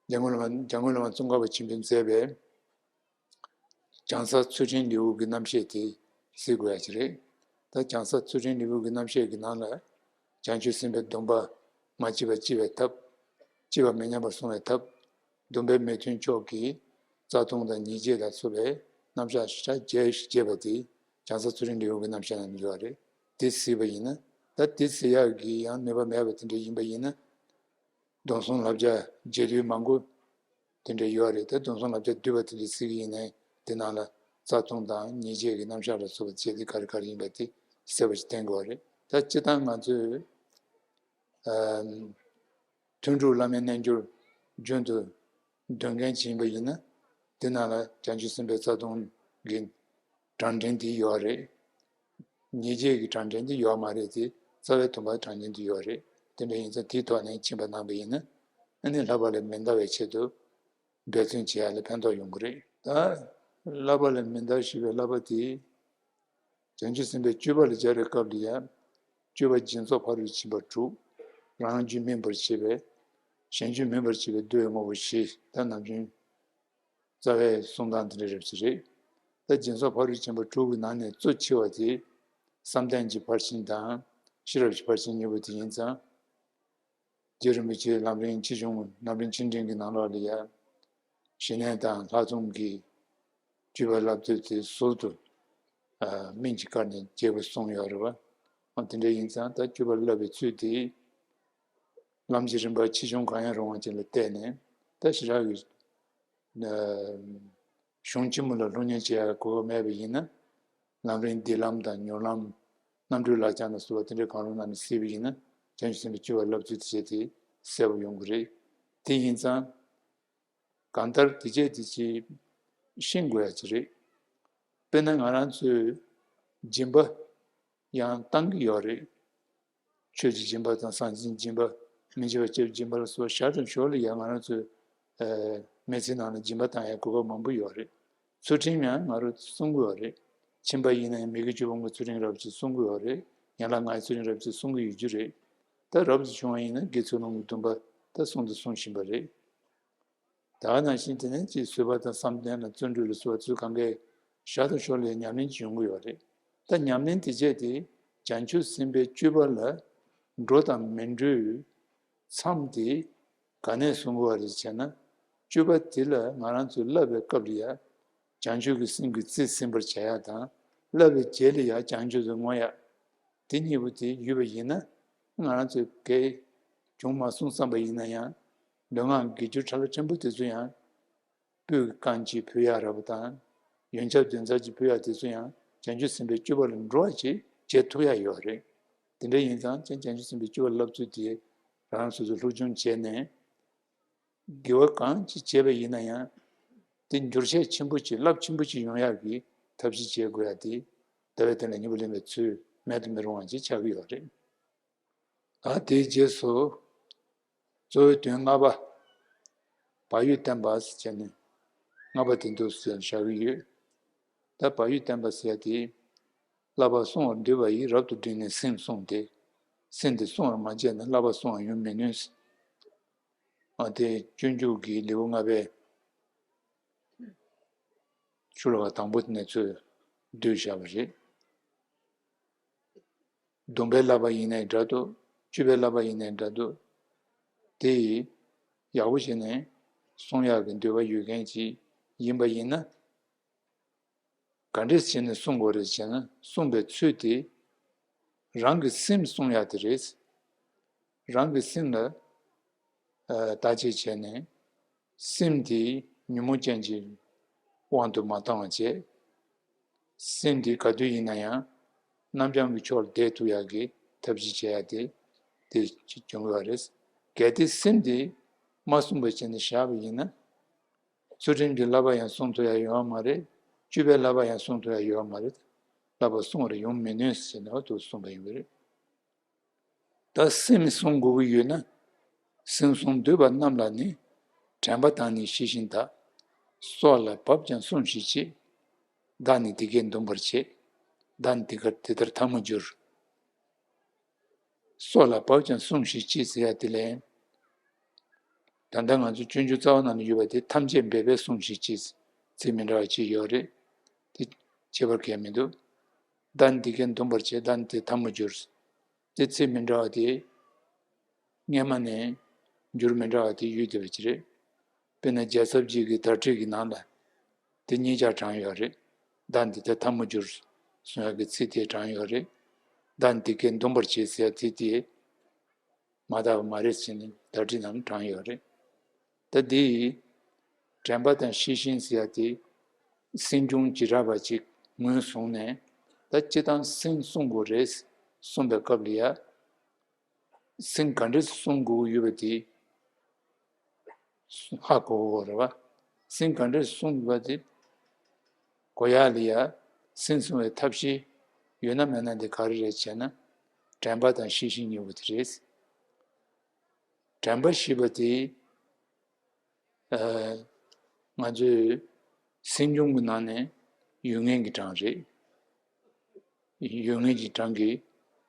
འཇམ་མགོན་བླ་མ། འཇམ་མགོན་བླ་མ་ཙོང་ཁ་པ་ཆེན་པོས་མཛད་པའི་བྱང་ས་ཚུལ་ཁྲིམས་ལེའུ་གི་རྣམ་བཤད་དེ་གཟིགས་དགོས་ཡ་ཅིག་རེད། ད་བྱང་ས་ཚུལ་ཁྲིམས་ལེའུ་གི་རྣམ་བཤད་ཀྱི་ནང་ལ། བྱང་ཆུབ་སེམས་དཔའི་སྡོམ་པ་མ་བརྗེད་པ་བརྗེ་བའི་ཐབས། བརྗེ་བ་མི་ཉམས་པར་སྲུང་བའི་ཐབས། སྡོམ་པའི་མི་མཐུན་ཕྱོགས་ཀྱི་རྩ་ལྟུང་དང་ཉེས་བྱས་ལ་སོགས་པའི་རྣམ་གཞག་ཤ་རྒྱས་རྒྱས་པ་དེ་བྱང་ས་ཚུལ་ཁྲིམས་ལེའུ་གི་རྣམ་བཤད་ནང་ཡོད་རེད། དེ་གཟིགས་པ་ཡིན་ན། ད་དེ་གཟིགས་ཡག་གི་ཡང་ནུས་པ་མེད་པ་དེ་འདྲ་ཡིན་པ་ཡིན་ན། སྡོམ་བཟུང་བསླབ་བྱ་རྒྱས་བསྡུས་མང་པོ་དེ་འདྲ་ཡོད་རེད། ད་སྡོམ་བཟུང་བསླབ་བྱ་བསྡུས་པ་དེ་འདྲ་གཟིགས་ཀྱི་ཡིན་ནའི། དེ་ནང་ལ་རྩ་ལྟུང་དང་ཉེས་བྱས་ཀྱི་རྣམ་གཞག་ལ་སོགས་པ་བྱས་ཏེ་ག་རེ་ག་རེ་ཡིན་པ་དེ་གསལ་པོ་ཞིག་བསྟན་དགོས་པ་རེད། ད་སྤྱིར་བཏང་ང་ཚོས་ཨ་ཐུན་དྲུག་བླ་མའི་རྣལ་འབྱོར་རྒྱུན་དུ་འདོན་མཁན་ཅིག་ཡིན་པ་ཡིན་ན། དེ་ནང་ལ་བྱང་ཆུབ་སེམས་དཔའི་རྩ་ལྟུང་གི་གྲངས་འདྲེན་དེ་ཡོད་རེད། ཉེས་བྱས་ཀྱི་གྲངས་འདྲེན་དེ་ཡོད་མ་རེད་དེ། རྩ་བའི་སྡོམ་པའི་གྲངས་འདྲེན་དེ་ཡོད་རེད། དེ་འདྲ་ཡིན་ཙང་དེའི་ཐོག་ནས་ཕྱིན་པ་གནང་པ་ཡིན་ན། ཨ་ནི་བསླབ་པ་ལས་མི་འདའ་བའི་ཆེད་དུ་འབད་བརྩོན་བྱེད་ཡ་ལ་ཕན་ཐོགས་ཡོང་གི་རེད། ད་བསླབ་པ་ལས་མི་འདའ་ཞེས་པའི་བསླབ་པ་དེ། བྱང་ཆུབ་སེམས་དཔའི་སྤྱོད་པ་ལ་སྦྱར་བའི་སྐབས་ལ་ཡང་། སྤྱོད་པ་སྦྱིན་སོགས་ཕ་རོལ་ཕྱིན་པ་དྲུག། རང་རྒྱུད་སྨིན་པར་བྱེད་པའི། གཞན་རྒྱུད་སྨིན་པར་བྱེད་པའི་བསྡུ་བའི་དངོས་པོ་བཞི། ད་ནམ་རྒྱུན་རྩ་བའི་གསུང་སྟངས་དེ་འདྲ་རེད་ཟེར་རེད། ད་སྦྱིན་སོགས་ཕ་རོལ་ཕྱིན་པ་དྲུག་གི་ནང་ནས་གཙོ་ཆེ་བ་དེ་བསམ་གཏན་གྱི་ཕར་ཕྱིན་དང་ཤེས་རབ་ཀྱི་ཕར་ཕྱིན་གཉིས་པོ་དེ་ཡིན་ཙང་། རྗེ་རིན་པོ་ཆེས་ལམ་རིམ་ཆེ་ཆུང་ལམ་རིམ་ཆེ་འབྲིང་གི་ནང་ལོགས་ལ་ཡང་། ཞི་གནས་དང་ལྷག་མཐོང་གི་སྤྱོད་པ་བསླབ་ཚུལ་དེ་ཟུར་དུ་ཨ་སྨིན་གྱི་བཀར་ནས་རྒྱས་པར་གསུངས་ཡོད་རེད་བ། ཨ་དེ་འདྲ་ཡིན་ཙང་ད་སྤྱོད་པ་བསླབ་པའི་ཚུལ་དེ་ལམ་གྱི་རིམ་པ་ཆེ་ཆུང་གང་ཡང་རུང་བ་ཅིག་ལ་བལྟས་ནས། ད་ཞེ་དྲག་གི་ཨ་གཞུང་ཆེན་མོ་ལ་སློབ་གཉེར་བྱེད་ཡག་གོ་སྐབས་མེད་པ་ཡིན་ན། ལམ་རིམ་སྡིག་ལམ་དང་མྱུར་ལམ། རྣམ་གྲོལ་ལག་བཅངས་ལ་སོགས་པ་དེ་འདྲའི་གང་རུང་ནང་ནས་གཟིགས་པ་ཡིན་ན། བྱང་ཆུབ་སེམས་དཔའི་སྤྱོད་པ་བསླབ་ཚུལ་དེ་བྱས་ཏེ་གསལ་པོ་ཡོང་གི་རེད། དེ་ཡིན་ཙང་། གང་ལྟར་དེ་བྱས་དེ་ཅིག་ཤེས་དགོས་ཡ་ཅིག་རེད། དཔེར་ན་ང་རང་ཚོའི་སྦྱིན་པ་ ཡང་བཏང་གི་ཡོད་རེད། ཆོས་ཀྱི་སྦྱིན་པ་དང་བཟང་སྦྱིན་སྦྱིན་པ། མི་འཇིགས་པ་སྐྱབས་སྦྱིན་པ་ལ་སོགས་ཞར་དང་ཞོར་ལ་ཡང་ང་རང་ཚོའི་ཨ་མི་ཚེ་ནང་ལ་སྦྱིན་པ་བཏང་ཡ་གོ་སྐབས་མང་པོ་ཡོད་རེད། ཚུལ་ཁྲིམས་ཡང་ང་རང་ཚོ་སྲུང་གི་ཡོད་རེད། ཁྱིམ་པ་ཡིན་ན་ཡང་མི་དགེ་བཅུ་སྤོང་གི་ཚུལ་ཁྲིམས་རབ་ཅིག་སྲུང་གི་ཡོད་རེད། ཡན་ལག་ལྔའི་ཚུལ་ཁྲིམས་རབ་ཅིག་སྲུང་གི་ཡོད་རྒྱུ་རེད། ད་རབ་ཏུ་བྱུང་བ་ཡིན་ན་དགེ་ཚུལ་སློང་གི་སྡོམ་པ་ད་སྲུང་དང་སྲུང་བཞིན་པ་རེད། ད་ག་ནང་བཞིན་དེ་ནས་ཅིག་བཟོད་པ་དང་བསམ་གཏན་དང་བརྩོན་འགྲུས་ལ་སོགས་པ་ཚུལ་གང་གའི་ཞར་དང་ཞོར་ལ་ཉམས་ལེན་ཅིག་ཡོང་གི་ཡོད་རེད། ད་ཉམས་ལེན་དེ་བྱས་ཏེ་བྱང་ཆུབ་སེམས་དཔའི་སྤྱོད་པ་ལ་འགྲོ་དང་མི་འགྲོའི་མཚམས་དེ་ག་ནས་བཟུང་དགོས་པ་རེད་ཅེ་ན། སྤྱོད་པ་དེ་ལ་ང་རང་ཚོས་བསླབ་པའི་སྐབས་ལ་ཡང་བྱང་ཆུབ་ཀྱི་སེམས་ཀྱིས་རྩིས་ཟིན་པར་བྱ་ཡ་དང་། བསླབ་པའི་རྗེས་ལ་ཡང་བྱང་ཆུབ་ཏུ་བསྔོ་ཡ། དེ་གཉིས་པོ་དེ་ཡོད་པ་ཡིན་ན། ང་རང་ཚོས་གལ་བྱུང་མ་སོང་བསམ་པ་ཡིན་ན་ཡང་། ལུས་ངག་གི་རྒྱུ་ཕྲ་ལ་ཕྲན་བུ་དེ་ཚོ་ཡང་སྤོས་ཀྱི་རྐང་གཅིག་ཕུལ་ཡག་འདྲ་པོ་དང་། ཡོན་ཆབ་དོན་རྩ་གཅིག་ཕུལ་ཡག་དེ་ཚོ་ཡང་བྱང་ཆུབ་སེམས་དཔའི་སྤྱོད་པ་ལ་འགྲོ་བ་ཅིག་བྱེད་ཐུབ་ཡག་ཡོད་རེད། དེ་འདྲ་ཡིན་ཙང་ཀྱང་བྱང་ཆུབ་སེམས་དཔའི་སྤྱོད་པ་བསླབ་ཚུལ་དེ་རང་རང་སོ་སོས་སློབ་སྦྱོང་བྱས་ནས། དགེ་བ་གང་ཅི་བྱས་པ་ཡིན་ན་ཡང་། དེ་འགྱུར་བཤད་ཆེན་པོ་ཅིག་རླབས་ཆེན་པོ་ཅིག་ཡོང་ཡག་གི་ཐབས་ཤེས་བྱེད་དགོས་ཡག་དེ། ཟླ་བའི་སྟེང་ལ་སྙིང་པོ་ལེན་པའི་ཚུལ་མེད་དུ་མི་རུང་བ་ཅིག་ཆགས་ཀྱི་ཡོད་རེད། ད་དེའི་རྗེས་སུ། གཙོ་བོའི་དོན་ལྔ་པ། བག་ཡོད་བསྟེན་པ་ཟེར་བྱས་ནས་ལྔ་པ་དེ་འདུག་ཟེར་བཞག་གི་ཡོད། ད་བག་ཡོད་བསྟེན་པ་ཟེར་ཡ་དེ། བསླབ་པ་བསྲུང་བར་འདོད་པ་ཡིས། རབ་ཏུ་བསྒྲིམས་ནས་སེམས་བསྲུང་སྟེ། སེམས་དེ་བསྲུང་བར་མ་བྱས་ན། བསླབ་པ་བསྲུང་བར་ཡོང་མི་ནུས། ཨ་དེ་སྤྱོད་འཇུག་གི་ལེའུ་ལྔ་པའི་ཤོ་ལོ་ཀ་དང་པོ་དེ་ནས་ཚུར་བསྡུས་བཞག་པ་རེད། སྡོམ་པའི་བསླབ་པ་ཡིན་ནའི་འདྲ་འདུག་སྤྱོད་པའི་བསླབ་པ་ཡིན་ནའི་འདྲ་འདུག་དེ་ཡིས་ཡག་པོ་བྱས་ནས་བསྲུང་ཡག་གི་འདོད་པ་ཡོད་མཁན་ཅིག་ཡིན་པ་ཡིན་ན། ག་འདྲས་བྱས་ནས་བསྲུང་དགོས་རེད་ཅེ་ན། བསྲུང་བའི་ཚུལ་དེ། རང་གི་སེམས་བསྲུང་ཡག་དེ་རེད། རང་གི་སེམས་ལ་ཨ་བརྟག་དཔྱད་བྱས་ནས། སེམས་དེ་ཉོན་མོངས་ཅན་གྱི་དབང་དུ་མ་བཏང་བ་བྱས། སེམས་དེ་ག་དུས་ཡིན་ན་ཡང་རྣམ་བྱང་གི་ཕྱོགས་ལ་བསྡད་ཐུབ་ཡག་གི་ཐབས་ཤེས་བྱེད་ཡག་དེ་དེ་ཅིག་བྱུང་བ་རེད། གལ་ཏེ་སེམས་དེ་མ་བསྲུངས་པ་བྱས་ནས་བཞག་པ་ཡིན་ན། ཚུལ་ཁྲིམས་ཀྱི་བསླབ་པ་ཡང་བསྲུང་ཐུབ་ཡག་ཡོད་མ་རེད། སྤྱོད་པའི་བསླབ་པ་ཡང་བསྲུང་ཐུབ་ཡག་ཡོད་མ་རེད། བསླབ་པ་བསྲུང་བར་ཡོང་མི་ནུས་ཟེར་ནས་འོ་དེ་གསུངས་པ་ཡིན་པ་རེད། ད་སེམས་བསྲུང་དགོས་ཀྱི་ཡོད་ན། སེམས་བསྲུང་འདོད་པ་རྣམས་ལ་ནི། དྲན་པ་དང་ནི་ཤེས་བཞིན་དག་སྲོག་ལ་བབ་ཀྱང་བསྲུང་ཞིག་ཅེས། བདག་ནི་དེ་སྐད་འདུན་པར་བྱེད། བདག་ནི་དེ་ལྟར་དེ་ལྟར་ཐལ་མོ་སྦྱོར། སྲོག་ལ་བབ་ཀྱང་བསྲུང་ཞིག་ཅེས་ཟེར་ཡ་དེ་ལས། ད་ལྟ་ང་ཚོ་སྤྱོད་འཇུག་རྩ་བ་ནང་ལ་ཡོད་པ་དེ། ཐམས་ཅད་འབད་པས་བསྲུང་ཞིག་ཅེས་ཚིག་མི་འདྲ་བ་ཅིག་ཡོད་རེད། དེ་ཁྱད་པར་གང་ཡང་མི་འདུག་བདག་ནི་དེ་སྐད་འདུན་པར་བྱེད། བདག་ནི་དེ་ལྟར་ཐལ་མོ་སྦྱོར། དེ་ཚིག་མི་འདྲ་བ་དེ། སྔོན་མ་ནས་འགྱུར་མི་འདྲ་བ་དེ་ཡོད་བསྡད་པ་ཅིག་རེད། དཔེར་ན་རྒྱལ་ཚབ་རྗེ་གི་དར་ཁྲིད་ཀྱི་ནང་ལ། དེ་གཉིས་ཆར་དྲངས་ཡོད་རེད། བདག་ནི་དེ་ལྟར་ཐལ་མོ་སྦྱོར་གསུང་ཡག་གི་ཚིག་དེ་དྲངས་ཡོད་རེད། བདག་ནི་དེ་སྐད་འདུན་པར་བྱེད་ཟེར་ཡག་ཚིག་དེ་མ་དག་པ་མ་རེད་ཟེར་ནས་དར་ཁྲིད་ནང་དྲངས་ཡོད་རེད། ད་འདི་དྲན་པ་དང་ཤེས་བཞིན་ཟེར་ཡག་དེ་སེམས་བྱུང་བྱེ་བྲག་པ་ཅིག་ངོས་བཟུང་ནས། ད་སྤྱིར་བཏང་སེམས་བསྲུང་དགོས་རེད་གསུངས་པའི་སྐབས་ལ་ཡ། སེམས་ག་འདྲས་བསྲུང་དགོས་ཡོད་པ་དེ་ཧ་གོ་དགོས་རེད་བ། སེམས་ག་འདྲས་བསྲུང་དགོས་པ་དེ་གོ་ཡག་ལ་ཡ། སེམས་བསྲུང་བའི་ཐབས་ཤེས་ཡོད་ན་མེད་ན་དེ་ག་རེ་རེད་ཅེ་ན། དྲན་པ་དང་ཤེས་བཞིན་གཉིས་པོ་དེ་རེད། དྲན་པ་ཞེས་པ་དེ། ཨ་ང་ཚོའི་སེམས་བྱུང་གི་ནང་ནས་ཡུལ་ངེས་ཀྱི་གྲངས་རེད། ཡུལ་ངེས་ཀྱི་གྲངས་ཀྱི་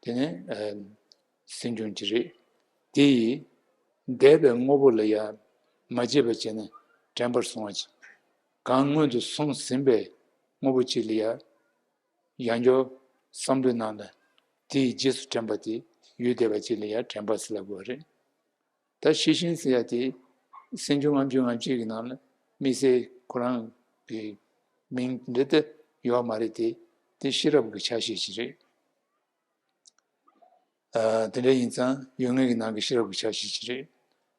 དེ་ནས་ཨ་སེམས་བྱུང་གི་རེད། དེ་ཡིས་འདས་པའི་དངོས་པོ་ལ་ཡང་མ་བརྗེད་པ་བྱས་ནས་དྲན་པར་བསྲུང་བ་ཅིག་གང་སྔོན་དུ་སོང་ཟིན་པའི་དངོས་པོ་ཅིག་ལ་ཡང་ཡང་བསྐྱར་བསམ་བློའི་ནང་ལ་དེའི་རྗེས་སུ་དྲན་པ་དེ་ཡུལ་འདས་པ་ཅིག་ལ་ཡང་དྲན་པ་ཟེར་ལབ་དགོས་པ་རེད། ད་ཤེས་བཞིན་ཟེར་ཡ་དེ་སེམས་བྱུང་ལྔ་བཅུ་ང་གཅིག་གི་ནང་ལ་དམིགས་བསལ་ཁོ་རང་གི་མིང་འདི་ལྟ་ཡོད་མ་རེད་དེ། དེ་ཤེས་རབ་ཀྱི་ཆ་ཤས་ཤིག་རེད། ཨ་དེ་འདྲ་ཡིན་ཙང་ཡུལ་ངེས་ཀྱི་ནང་གི་ཤེས་རབ་ཀྱི་ཆ་ཤས་ཤིག་རེད།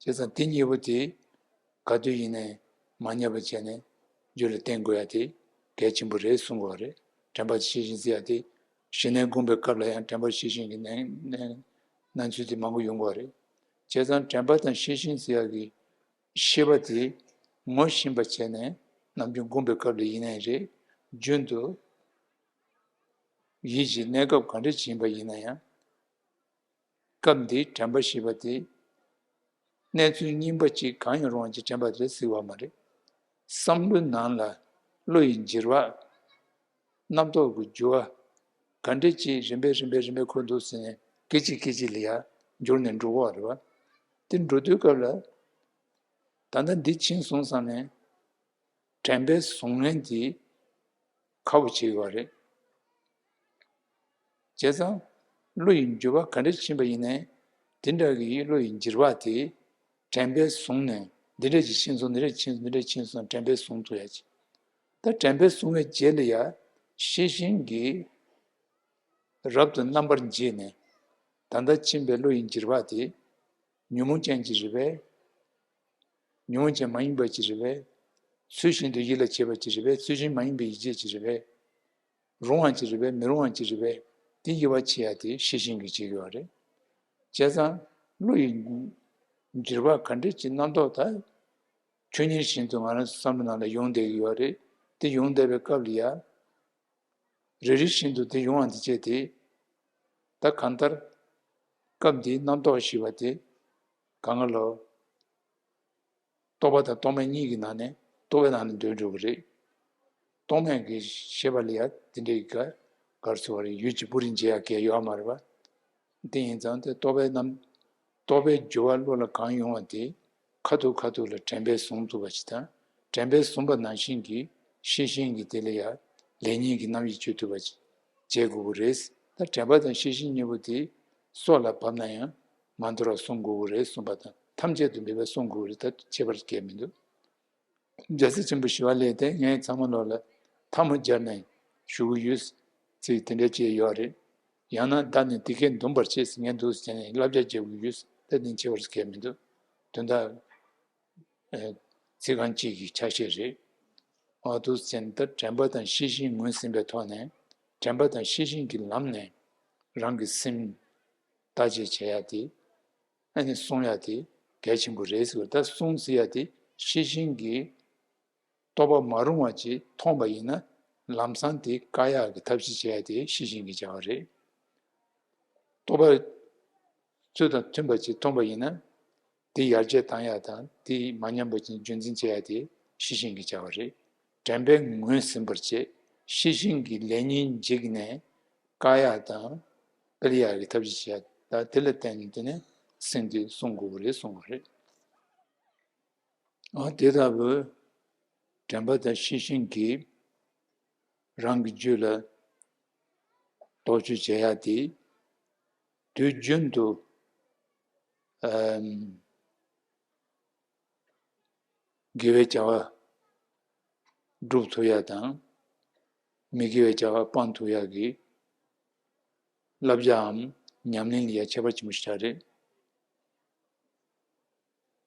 བྱས་ཙང་དེ་གཉིས་པོ་དེ་ག་དུས་ཡིན་ནའི་མ་བསྙེལ་བ་བྱས་ནས་རྒྱུད་ལ་བསྟེན་དགོས་ཡ་དེ་གལ་ཆེན་པོ་རེད་གསུང་གི་ཡོད་རེད། དྲན་པ་ཤེས་བཞིན་ཟེར་ཡ་དེ་ཞི་གནས་སྒོམ་པའི་སྐབས་ལ་ཡང་དྲན་པ་ཤེས་བཞིན་གྱི་གནས་གནས་གནས་ཚུལ་དེ་མང་པོ་ཡོང་གི་ཡོད་རེད། བྱས་ཙང་དྲན་པ་དང་ཤེས་བཞིན་ཟེར་ཡག་གི་ཤེས་པ་དེ་ངོ་ཤེས་པ་བྱས་ནས་ནམ་རྒྱུན་སྒོམ་པའི་སྐབས་ལ་ཡིན་ནའི་རེད། རྒྱུན་དུ་ ཡིད་ཀྱི་གནས་སྐབས་ག་འདྲ་ཅིག་ཡིན་པ་ཡིན་ན་ཡང་། སྐབས་འདིའི་དྲན་པ་ཞེས་པ་དེ། གནས་ཚུལ་རྙིང་པ་གཅིག་གང་ཡང་རུང་བ་ཅིག་དྲན་པ་རེད་ཟེར་བ་མ་རེད། བསམ་བློའི་ནང་ལ་བློ་ཡི་འགྱུར་བ། རྣམ་རྟོག་གི་འགྱུར་བ། ག་འདྲ་ཅིག་རིམ་པས་རིམ་པས་རིམ་པས་འཁོར་འདུག་ཟེར་ནས་སྐད་ཅིག་སྐད་ཅིག་ལ་ཡ་འགྱུར་ནས་འགྲོ་གི་ཡོད་རེད་བ། དེ་འགྲོ་དུས་སྐབས་ལ། ད་ལྟ་འདི་ཕྱིན་སོང་བསམ་ནས། དྲན་པའི་གཟུང་ལན་དེ་ཁག་པོ་བྱེད་དགོས་པ་རེད། བྱས་ཙང་། བློ་ཡི་འགྱུར་བ་ག་འདྲ་ཕྱིན་པ་ཡིན་ནའི། དེ་འདྲ་གི་བློ་ཡི་འགྱུར་བ་དེ། དྲན་པས་བཟུང་ནས་འདི་འདྲ་ཅིག་ཕྱིན་སོང་། འདི་འདྲ་ཕྱིན་སོང་། འདི་འདྲ་ཕྱིན་སོང་། དྲན་པས་བཟུང་ཐུབ་ཡ་ཅིག་ད་དྲན་པས་བཟུང་བའི་རྗེས་ལ་ཡ། ཤེས་བཞིན་གྱིས་རབ་ཏུ་རྣམ་པར་འབྱེད་ནས། ད་ལྟ་ཕྱིན་པའི་བློ་ཡི་འགྱུར་བ་དེ། ཉོན་མོངས་ཅན་གྱི་རེད་པས། ཉོན་མོངས་ཅན་མ་ཡིན་པ་ཅིག་རེད་པས། ཚུལ་བཞིན་དུ་ཡིད་ལ་བྱེད་པ་ཅིག་རེད་པས། ཚུལ་བཞིན་མ་ཡིན་པའི་ཡིད་བྱེད་ཅིག་རེད་པས། རུང་བ་ཅིག་རེད་པས། མི་རུང་བ་ཅིག་རེད་པས། དེ་དབྱེ་བ་ཕྱེ་ཡ་དེ་ཤེས་བཞིན་གྱིས་བྱེད་ཀྱི་ཡོད་རེད། བྱས་ཙང་། བློ་ཡི་འགྱུར་བ་ག་འདྲ་ཅིག་རྣམ་རྟོག་ད། ཆོས་ཉིད་བཞིན་དུ་ང་རང་ཚོ་བསམ་བློ་ནང་ལ་ཡོང་བསྡད་ཀྱི་ཡོད་རེད། དེ་ཡོང་བསྡད་པའི་སྐབས་ལ་ཡ། རེ་རེ་བཞིན་དུ་དེ་ཡོང་བ་དེ་བྱས་ཏེ། ད་གང་ལྟར། སྐབས་འདིའི་རྣམ་རྟོག་ཞེས་པ་དེ། གང་ག་ལོ། རྟོག་པ་དང་རྟོག་མེད་གཉིས་ཀྱི་ནང་ནས་རྟོག་པའི་ནང་ནས་འདོན་འགྲོ་གི་རེད། རྟོག་མེད་ཀྱི་ཤེས་པ་ལ་ཡ་དེ་འདྲའི་ག་གར་སོ་བ་རེད། ཡུལ་གྱི་སྤུ་རིས་འབྱེད་ཡ་གལ་ཡོད་མ་རེད་པ། དེ་ཡིན་ཙང་དེ་རྟོག་པའི་རྣམ། རྟོག་པའི་སྦྱོར་བ་བློ་ལ་གང་ཡོང་བ་དེ། ཁ་ཐུག་ཁ་ཐུག་ལ་དྲན་པས་བཟུང་ཐུབ་པ་ཅིག་དང་། དྲན་པས་བཟུང་བ་ནང་བཞིན་གྱི་ཤེས་བཞིན་གྱི་དེ་ལ་ཡང་ལེགས་ཉེས་ཀྱི་རྣམ་དབྱེ་གཅོད་ཐུབ་པ་ཅིག་བྱེད་དགོས་ཀྱི་རེད། ད་དྲན་པ་དང་ཤེས་བཞིན་གཉིས་པོ་དེ་སྲོག་ལ་བབས་ན་ཡང་མ་འདོར་བར་བསྲུང་དགོས་ཀྱི་རེད་གསུངས་པ་དང་། ཐམས་ཅད་དུ་མེད་པར་བསྲུང་དགོས་ཀྱི་རེད། ད་ཁྱད་པར་གང་ཡང་མི་འདུག་རྒྱལ་སྲས་ཆེན་པོ་ཞི་བ་ལྷས་དེ་ངས་ཚང་མ་ལོག་ལ་ཐལ་མོ་སྦྱར་ནས་བཞུགས་ཀྱི་ཡོད། ཚིག་དེ་འདྲ་ཅིག་ཡོད་རེད། ཡང་ན་བདག་ནི་དེ་སྐད་འདུམ་པར་བྱེད་ཟེར་ངས་འདུག་ཟེར་ནས་བསླབ་བྱ་བརྒྱབ་ཀྱི་ཡོད། ད་དེ་ཁྱད་པར་གང་ཡང་མི་འདུག་དོན་དག་ཨེ། ཚིག་རྐང་གཅིག་གི་ཆ་ཤས་རེད། འོ་འདུག་ཟེར་ནས་ད་དྲན་པ་དང་ཤེས་བཞིན་ངོས་ཟིན་པའི་ཐོག་ནས། དྲན་པ་དང་ཤེས་བཞིན་གྱི་ལམ་ནས་རང་གི་སེམས་བརྟག་དཔྱད་བྱེད་ཡ་དེ། ཨ་ནི་བསྲུང་ཡ་དེ་གལ་ཆེན་པོ་རེད་ཟེར་བ། ད་བསྲུང་ཟེར་ཡ་དེ་ཤེས་བཞིན་གྱིས་རྟོག་པ་མ་རུང་བ་ཅིག་མཐོང་བ་ཡིན་ན། ལམ་སང་དེ་བཀག་ཡག་གི་ཐབས་ཤེས་བྱེད་ཡ་དེ་ཤེས་བཞིན་གྱིས་བྱ་བ་རེད། རྟོག་པ་ཚུལ་དང་མཐུན་པ་ཅིག་མཐོང་བ་ཡིན་ན། དེ་ཡར་རྒྱས་བཏང་ཡ་དང་དེ་མ་ཉམས་པ་ཅིག་རྒྱུན་འཛིན་བྱེད་ཡ་དེ་ཤེས་བཞིན་གྱིས་བྱ་བ་རེད། དྲན་པས་ངོས་ཟིན་པར་བྱེད། ཤེས་བཞིན་གྱིས་ལེགས་ཉེས་འབྱེད་ནས་བཀག་ཡ་དང་སྤེལ་ཡ་གི་ཐབས་ཤེས་བྱེད་ཡ། ད་དེ་ལ་བརྟེན་ནས་དེ་ནས་སེམས་དེ་བསྲུང་དགོས་པ་རེད་གསུངས་པ་རེད། འོ་དེ་ལྟ་བུའི་དྲན་པ་དང་ཤེས་བཞིན་གྱིས་རང་གི་རྒྱུད་ལ་རྟོག་དཔྱོད་བྱེད་ཡ་དེ་དུས་རྒྱུན་དུ་ཨམ་དགེ་བའི་བྱ་བ་སྒྲུབ་ཐུབ་ཡ་དང་། མི་དགེ་བའི་བྱ་བ་སྤང་ཐུབ་ཡ་གི་བསླབ་བྱའམ་ཉམས་ལེན་ལ་ཡ་ཁྱད་པར་ཆེན་པོ་ཞིག་རེད།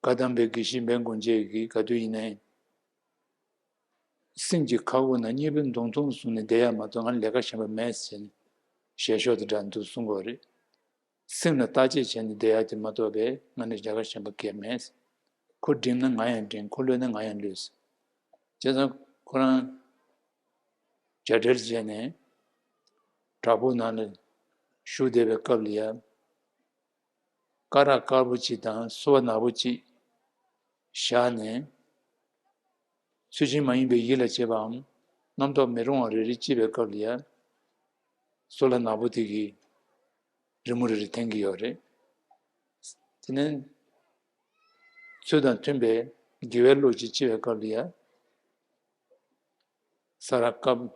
བཀའ་གདམས་པའི་དགེ་བཤེས་འབན་དགོན་བཅས་ཀྱིས་ག་དུས་ཡིན་ནའི། སེམས་ཀྱི་ཁ་འོག་ན་གཉིས་པའི་མདུང་ཐུང་བཟུང་ནས་བསྡད་ཡ་མ་གཏོགས་ང་ལས་ཀ་གཞན་པ་མེད་ཟེར་ནས་ཞལ་ཤོག་དེ་འདྲ་འདུག་གསུང་གི་ཡོད་རེད། སེམས་ལ་བརྟག་དཔྱད་བྱས་ནས་བསྡད་ཡ་དེ་མ་གཏོགས་པའི་ང་ལས་ཀ་གཞན་པ་གང་ཡང་མེད། ཁོ་འགྲིམ་ན་ང་ཡང་འགྲིམ། ཁོ་གློད་ན་ང་ཡང་གློད། བྱས་ཙང་ཁོ་རང་བྱ་བྲལ་བྱས་ནས་བྲག་ཕུག་ནང་ལ་བཞུགས་བསྡད་པའི་སྐབས་ལ་ཡ། སྐ་རགས་དཀར་པོ་གཅིག་དང་སོལ་བ་ནག་པོ་གཅིག་བཞག་ནས། ཚུལ་བཞིན་མ་ཡིན་པའི་ཡིད་ལ་བྱེད་པའམ་རྣམ་རྟོག་མི་རུང་བ་རེ་རེ་སྐྱེས་པའི་སྐབས་ལ་ཡ། སོལ་བ་ནག་པོ་དེ་གིས་རི་མོ་རེ་རེ་འཐེན་གྱི་ཡོད་རེད། དེ་ནས་ཚུལ་དང་མཐུན་པའི་དགེ་བའི་བློ་གཅིག་སྐྱེས་པའི་སྐབས་ལ་ཡ། ས་ར་དཀར་པོ།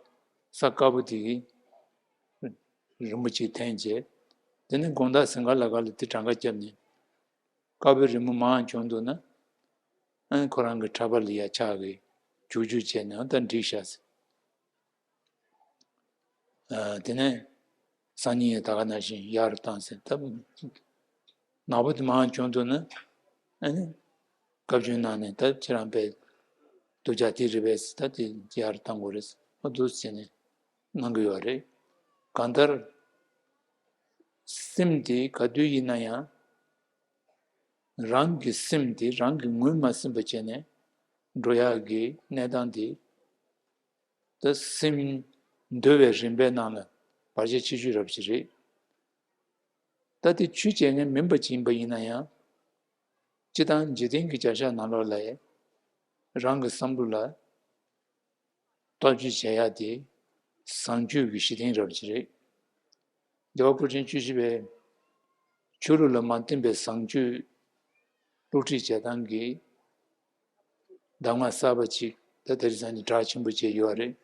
ས་དཀར་པོ་དེ་གིས་རི་མོ་གཅིག་འཐེན་བྱས། དེ་ནས་དགོང་དག་ཟིན་ག་ལ་ག་ལ་དེ་གྲངས་ཀ་བརྒྱབ་ནས། དཀར་པོའི་རི་མོ་མང་བྱུང་འདུག་ན། ཨ་ནི་ཁོ་རང་གི་ཕྲག་པ་ལ་ཡ་ཕྱག་གིས་འཇུག་འཇུག་བྱས་ནས་ཨ་ད་འགྲིག་ཤག་ཟེར། ཨ་དེ་ནས་སང་ཉིན་ཡང་ད་ག་ནང་བཞིན་ཡར་བཏང་ཟེར། ད་ནག་པོ་དེ་མང་བྱུང་འདུག་ན། ཨ་ནི་བཀའ་བཀྱོན་གནང་ནས་ད་ཁྱེད་རང་པས་སྡུག་ཅག་དེ་རེད་པས་ཟེར། ད་དེ་ཡར་བཏང་དགོས་རེད་ཟེར། ཨ་འདུག་ཟེར་ནས་གནང་གི་ཡོད་རེད། གང་ལྟར་སེམས་དེ་ག་དུས་ཡིན་ན་ཡང་། རང་གི་སེམས་དེ་རང་གིས་ངོས་མ་ཟིན་པ་བྱས་ནས་འགྲོ་ཡག་གི་གནས་སྟངས་དེ། ད་སེམས་འདུལ་བའི་རིམ་པའི་ནང་ལ་ བར་ཆད་ཆེ་ཤོས་རབ་ཅིག་རེད། ད་དེ་ཆོས་བྱེད་མཁན་མིན་པ་ཅིག་ཡིན་པ་ཡིན་ན་ཡང་། སྤྱི་དང་འཇིག་རྟེན་གྱི་བྱ་བཞག་ནང་ལོགས་ལ་རང་གི་བསམ་བློ་ལ་བརྟག་དཔྱད་བྱེད་ཡ་དེ་བཟང་སྤྱོད་ཀྱི་གཞི་རྟེན་རབ་ཅིག་རེད། རྒྱལ་བ་སྐུ་ཕྲེང་བཅུ་བཞི་པས་ཆོས་ལུགས་ལ་མ་བརྟེན་པའི་བཟང་སྤྱོད་སློབ་ཁྲིད་བྱེད་སྟངས་ཀྱི་གདམས་ངག་གསར་པ་ཅིག་ད་དེ་རིང་སང་ཉིན་གྲགས་ཆེན་པོ་བྱས་ཡོད་རེད།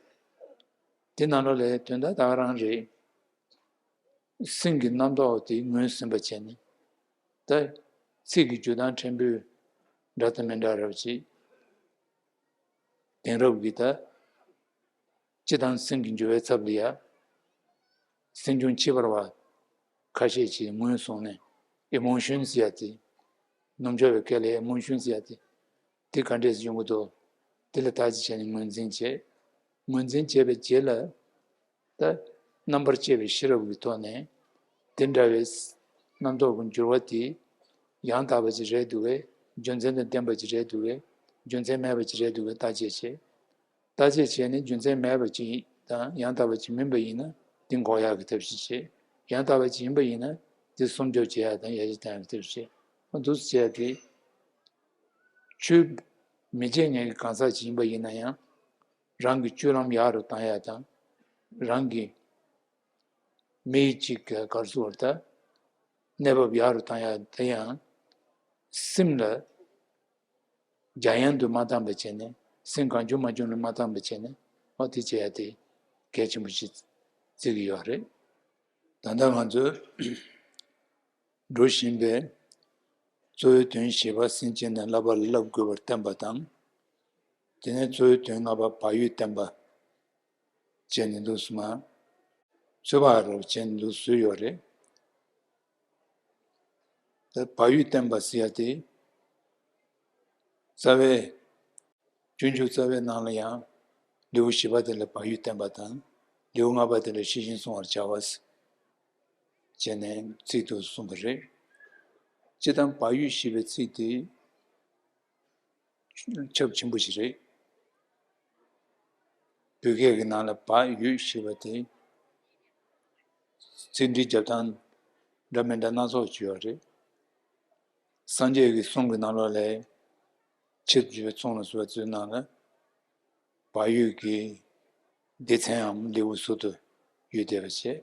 དེ་ནང་ལོགས་ལ་དོན་དག་ད་ག་རང་རེད། སེམས་ཀྱི་རྣམ་རྟོག་དེ་ངོས་ཟིན་པ་བྱས་ནས། ད་ཚིག་གི་འཇུག་སྟངས་ཕྲན་བུ་འདྲ་དང་མི་འདྲ་རབ་ཅིག་དེང་རབས་ཀྱི་ད་སྤྱི་དང་སེམས་ཀྱི་འགྱུར་བའི་ཚབ་ལ་ཡ། སེམས་བྱུང་ཁྱད་པར་བ་ཁ་ཤས་ཀྱིས་ངོས་བཟུང་ནས་ཨི་མོ་ཤོན་ཟེར་ཡ་དེ། ནུབ་ཕྱོགས་པའི་སྐད་ལ་ཨི་མོ་ཤོན་ཟེར་ཡ་དེ། དེ་ག་འདྲས་སེ་ཡོང་གི་འདུག་དེ་ལ་བརྟག་དཔྱད་བྱས་ནས་ངོས་འཛིན་བྱས། ངོས་འཛིན་བྱས་པའི་རྗེས་ལ། ད་རྣམ་པར་དཔྱད་པའི་ཤེས་རབ་ཀྱི་ཐོག་ནས་དེ་འདྲ་བའི་རྣམ་རྟོག་གི་འགྱུར་བ་དེ་ཡང་དག་པ་ཅིག་རེད་འདུག་གས། རྒྱུ་མཚན་དང་ལྡན་པ་ཅིག་རེད་འདུག་གས། རྒྱུ་མཚན་མེད་པ་ཅིག་རེད་འདུག་གས། བརྟག་དཔྱད་བྱས། བརྟག་དཔྱད་བྱས་ནས་རྒྱུ་མཚན་མེད་པ་ཅིག་དང་ཡང་དག་པ་ཅིག་མིན་པ་ཡིན་ན་དེ་འགོག་ཡག་གི་ཐབས་ཤེས་བྱས། ཡང་དག་པ་ཅིག་ཡིན་པ་ཡིན་ན་དེ་སྲུང་སྐྱོབ་བྱེད་ཡག་དང་ཡར་རྒྱས་གཏོང་ཡག་གི་ཐབས་ཤེས་བྱས། འདུག་སེ་བྱས་ཏེ། ཆོས་མི་བྱེད་མཁན་གྱི་གང་ཟག་ཅིག་ཡིན་པ་ཡིན་ན་ཡང་། རང་གི་སྤྱོད་ལམ་ཡག་རུ་བཏང་ཡག་དང་། རང་གི་མི་གཅིག་གི་གར་སོང་བར་ད་གནས་བབ་ཡག་རུ་བཏང་ཡག་དེ་ཡང་སེམས་ལ་འཇམ་དབྱངས་དུ་མ་བཏང་བ་བྱས་ནས། སེམས་གང་བྱུང་མ་བྱུང་ལ་མ་བཏང་བ་བྱས་ནས། འོ་དེ་བྱེད་ཡག་དེ་གལ་ཆེན་པོ་ཞིག་བརྩི་གི་ཡོད་རེད། ད་ལྟ་ང་ཚོས་འགྲོ་བཞིན་པའི་གཙོ་བོའི་དོན་བཞི་པ་སེམས་ཅན་ནི་བསླབ་པ་ལ་བསླབ་དགོས་པར་བསྟན་པ་དང་། དེ་ནས་གཙོ་བོའི་དོན་ལྔ་པ་བག་ཡོད་བསྟན་པ་བྱས་ནས་འདུག་སེ་མ། ཚོད་དཔག་རོགས་བྱས་ནས་འདུག་བཟོས་ཡོད་རེད། ད་བག་ཡོད་བསྟན་པ་ཟེར་ཡ་དེ། རྩ་བའི། སྤྱོད་འཇུག་རྩ་བའི་ནང་ལ་ཡང་། ལེའུ་བཞི་པ་དེ་ལ་བག་ཡོད་བསྟན་པ་དང་། ལེའུ་ལྔ་པ་དེ་ལ་ཤེས་བཞིན་བསྲུང་བར་བྱ་བ། བྱས་ནས་ཚིག་ཏུ་གསུངས་པ་རེད། སྤྱིར་བཏང་བག་ཡོད་ཞེས་པའི་ཚིག་དེ་ཁྱབ་ཆེན་པོ་ཞིག་རེད། བོད་སྐད་ཀྱི་ནང་ལ་བག་ཡོད་ཞེས་པ་དེ་ཚིག་འབྲུ་རྒྱབ་སྟངས་འདྲ་མི་འདྲ་སྣ་ཚོགས་ཅིག་ཡོད་རེད། སངས་རྒྱས་ཀྱི་གསུང་གི་ནང་ལོགས་ལ། ཆེད་དུ་བརྗོད་པའི་ཚོགས་ལ་སོགས་པ་ཚོའི་ནང་ལ། བག་ཡོད་ཀྱི་སྡེ་ཚན་འམ་ལེའུ་ཟུར་དུ་ཡོད་བསྡད་པ་བྱས།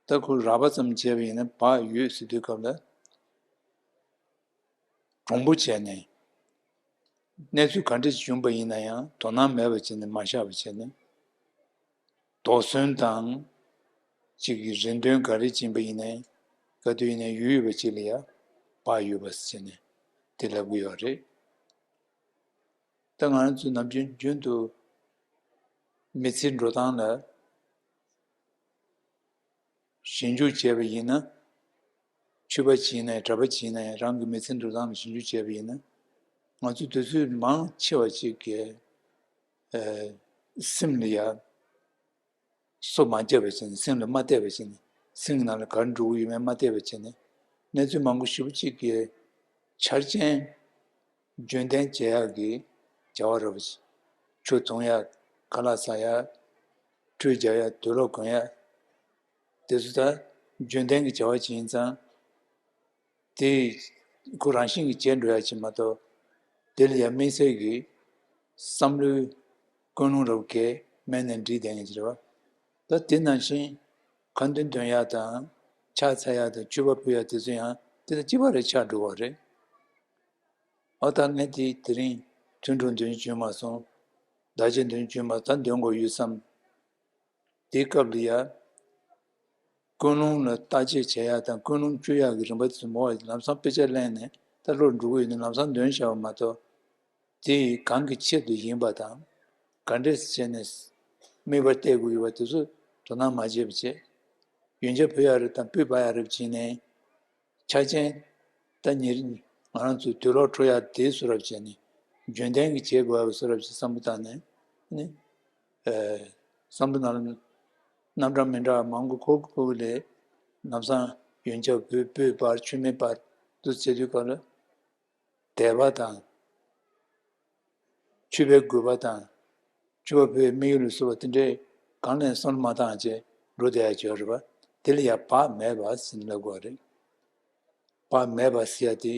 ད་ཁོ་རགས་པ་ཙམ་བྱས་པ་ཡིན་ན་བག་ཡོད་ཟེར་དུས་སྐབས་ལ། གྲུང་པོ་བྱས་ནས། གནས་ཚུལ་ག་འདྲ་ཞིག་བྱུང་པ་ཡིན་ན་ཡང་དོ་སྣང་མེད་པ་བྱས་ནས་མ་བཞག་པ་བྱས་ནས། དོགས་ཟོན་དང་། གཅིག་གི་རེ་འདུན་ག་རེ་བྱིན་པ་ཡིན་ནའི། ག་དུས་ཡིན་ནའི་ཡོད་ཡོད་པ་གཅིག་ལ་ཡ་བག་ཡོད་པ་ཟེར་ནས་དེ་ལབ་གི་ཡོད་རེད། ད་ང་རང་ཚོས་ནམ་རྒྱུན་རྒྱུན་དུ་མི་ཚེའི་འགྲོ་སྟངས་ལ། ཞིབ་འཇུག་བྱས་པ་ཡིན་ན། ཆོས་པ་ཅིག་ཡིན་ན་ཡང་གྲྭ་པ་ཅིག་ཡིན་ན་ཡང་རང་གི་མི་ཚེ་འགྲོ་སྟངས་ལ་ཞིབ་འཇུག་བྱས་པ་ཡིན་ན། ང་ཚོ་དུས་ཚོད་མང་ཆེ་བ་ཅིག་གིས་ཨ། སེམས་ལ་ཡ་སོ་མ་བརྒྱབ་པ་བྱས་ནས། སེམས་ལ་མ་བལྟས་པ་བྱས་ནས། སེམས་ཀྱི་ནང་ལ་ག་རེ་འགྲོ་གི་ཡོད་མེད་མ་བལྟས་པ་བྱས་ནས། གནས་ཚུལ་མང་པོ་ཞེ་པོ་ཅིག་གི་ཆ་རྐྱེན་རྒྱུན་ལྡན་བྱེད་ཡག་གི་བྱ་བ་ར་བ་ཅིག་ཆུ་འཐུང་ཡག་ཁ་ལག་ཟ་ཡག་ཁྲུས་རྒྱག་ཡག་དུག་ལོག་གོན་ཡག་དེ་ཚོ་ད་རྒྱུན་ལྡན་གྱི་བྱ་བ་ཅིག་ཡིན་ཙང་། དེ་ཁོ་རང་བཞིན་གྱིས་བྱས་འགྲོ་ཡག་ཅིག་མ་གཏོགས། དེ་ལ་ཡང་དམིགས་བསལ་གྱི་བསམ་བློའི་ཀུན་སློང་རབ་གས་མེད་ནས་འགྲིག་བསྡད་མཁན་ཅིག་རེད་བ། ད་དེ་ནང་བཞིན་ཁ་འདོན་འདོན་ཡག་དང་། ཕྱག་འཚལ་ཡག་དང་། མཆོད་པ་ཕུལ་ཡག་དེ་ཚོ་ཡང་དེ་དང་གཅིག་པ་རེ་ཆགས་འགྲོ་བ་རེད། ཨ། ད་ངས་དེ་དེ་རིང་ཐུན་དྲུག་འདོན་བྱུང་མ་སོང་། ཟླ་གཅིག་འདོན་བྱུང་མ། ད་འདོན་དགོས་ཡོད་བསམ། དེའི་སྐབས་ལ་ཡ། ཀུན་སློང་ལ་བརྟག་དཔྱད་བྱེད་ཡག་དང་ཀུན་སློང་བཅོས་ཡག་གི་རིམ་པ་དེ་ཚོ་མོ་བ་ལམ་སང་དཔེ་ཆ་ལེན་ནས་ད་བློར་འགྲོ་གི་ཡོད་ན་ལམ་སང་འདོན་བཞག་པ་མ་གཏོགས། དེ་གང་གི་ཆེད་དུ་ཡིན་པ་དང་། ག་འདྲས་བྱས་ནས་དམིགས་པ་གཏད་དགོས་ཡོད་པ་དེ་ཚོ་དོ་སྣང་མ་བྱས་པ་བྱས། ཡོན་ཆབ་ཕུལ་ཡག་རེད་དང་སྤོས་སྤར་ཡག་རེད་བྱས་ནས། ཆ་རྐྱེན། ད་ཉེར། ང་རང་ཚོས་དུག་ལོག་འཁྲུ་ཡག་དེ་བཟོ་འདྲ་བྱས་ནས། རྒྱུན་ལྡན་གྱི་བྱེད་དགོས་པ་བཟོ་འདྲ་བྱས་བསམ་བློ་བཏང་ནས་ནི། ཨ། བསམ་བློ་ནང་ལ་རྣམ་གྲངས་མི་འདྲ་བ་མང་པོ་འཁོར་འཁོར་ལས། ལམ་སང་ཡོན་ཆབ་ཕུལ། སྤོས་སྤར། མཆོད་མེ་སྤར། འདུག་སེ་བྱེད་དུས་སྐབས་ལ། དད་པ་དང་། མཆོད་པའི་དགོས་པ་དང་། མཆོད་པ་ཕུལ་བའི་དམིགས་ཡུལ་ལ་སོགས་པ་དེ་འདྲའི་གང་ལ་ཡང་བསམ་བློ་མ་བཏང་བྱས། འགྲོ་བསྡད་ཡ་ཅིག་ཡོད་རེད་པ། དེ་ལ་ཡ་བག་མེད་པ་ཟེར་ལབ་དགོས་རེད། བག་མེད་པ་ཟེར་ཡ་དེ།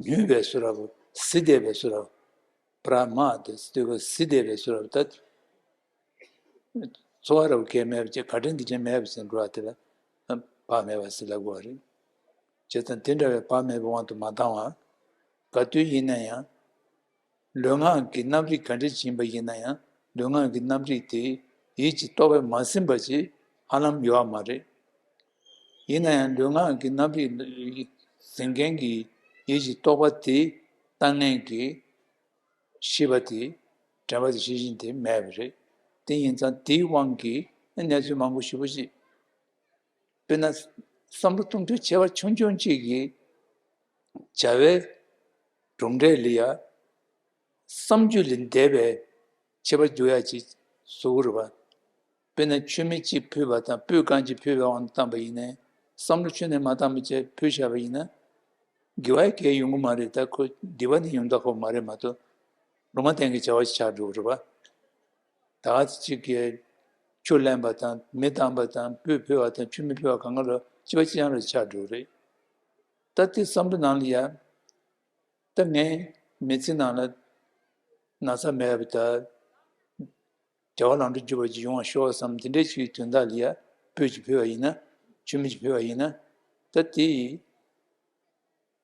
ཉུལ་བའི་བཟོ་འདྲ་པོ། ཟིན་བསྡད་པའི་བཟོ་འདྲ་པོ། པྲ་མ་དེ་ཟེར་དུས་ཟིན་བསྡད་པའི་བཟོ་འདྲ་པོ་ད། འཚོ་བ་འདྲ་པོ་གང་ཡང་མེད་པ་ཅིག་ག་དྲན་འདི་ཅན་མེད་པ་ཟེར་འགྲོ་བ་དེ་ལ་བག་མེད་པ་ཟེར་ལབ་དགོས་པ་རེད། བྱས་ཙང་དེ་འདྲ་བའི་བག་མེད་པའི་དབང་དུ་མ་བཏང་བར། ག་དུས་ཡིན་ན་ཡང་། ལུས་ངག་གི་རྣམ་རིག་ག་འདྲ་ཞིག་ཡིན་པ་ཡིན་ན་ཡང་ལུས་ངག་གི་རྣམ་རིག་དེ་ཡིད་ཀྱི་རྟོག་པས་མ་ཟིན་པ་ཅིག་ཧ་ལམ་ཡོད་པ་མ་རེད། ཡིན་ན་ཡང་ལུས་ངག་གི་རྣམ་རིག་ཟིན་མཁན་གྱི་ཡིད་ཀྱི་རྟོག་པ་དེ་ལྟ་མཁན་གྱི་ཤེས་པ་དེ། དྲན་པ་དེ་ཤེས་བཞིན་དེ་མེད་པ་རེད། དེ་ཡིན་ཙང་དེའི་དབང་གིས་གནས་ཚུལ་མང་པོ་ཞེ་པོ་ཅིག་དཔེར་ན། བསམ་བློ་གཏོང་ཕྱོགས་ཁྱད་པར་ཆུང་ཆུང་གཅིག་གིས་བྱ་བའི་གྲུབ་འབྲས་ལ་ཡ་བསམ་རྒྱུ་ལས་འདས་པའི་ཁྱད་པར་འཇུག་ཡ་ཅིག་བཟོ་གི་རེད་པ། དཔེར་ན་མཆོད་མེ་གཅིག་ཕུལ་བ་དང་སྤོས་རྐང་གཅིག་ཕུལ་བའི་དབང་དུ་བཏང་པ་ཡིན་ནའི། བསམ་བློ་ཁྱོན་ནས་མ་བཏང་བ་བྱས་ཕུལ་བཞག་པ་ཡིན་ན། དགེ་བ་གང་ཡོང་གི་མ་རེད། ད་ཁོ་སྡིག་པ་ནི་ཡོང་ཐབས་ཁོ་མ་རེད་མ་གཏོགས། ལུང་མ་བསྟན་གྱི་བྱ་བ་ཞིག་ཆགས་འགྲོ་གི་རེད་པ། ད་གཅིག་གིས་ཆུ་ལེན་པ་དང་མེ་བཏང་པ་དང་སྤོས་ཕུལ་བ་དང་མཆོད་མེ་ཕུལ་བ་གང་ག་ལ་གཅིག་པ་གཅིག་རྐྱང་རེ་ཆགས་འགྲོ་གི་རེད། ད་དེ་བསམ་བློ་ནང་ལ་ཡ། ད་ངའི་མི་ཚེ་ནང་ལ་ན་ཚ་མེད་པ་དང་བདེ་བ་ལམ་འགྲོ་འགྱུར་བ་ཅིག་ཡོང་བ་ཤོག་བསམ་དེ་འདྲའི་ཅིག་གི་དོན་དག་ལ་ཡ་སྤོས་ཅིག་ཕུལ་བ་ཡིན་ན། མཆོད་མེ་ཅིག་ཕུལ་བ་ཡིན་ན། ད་དེ་ཡིས་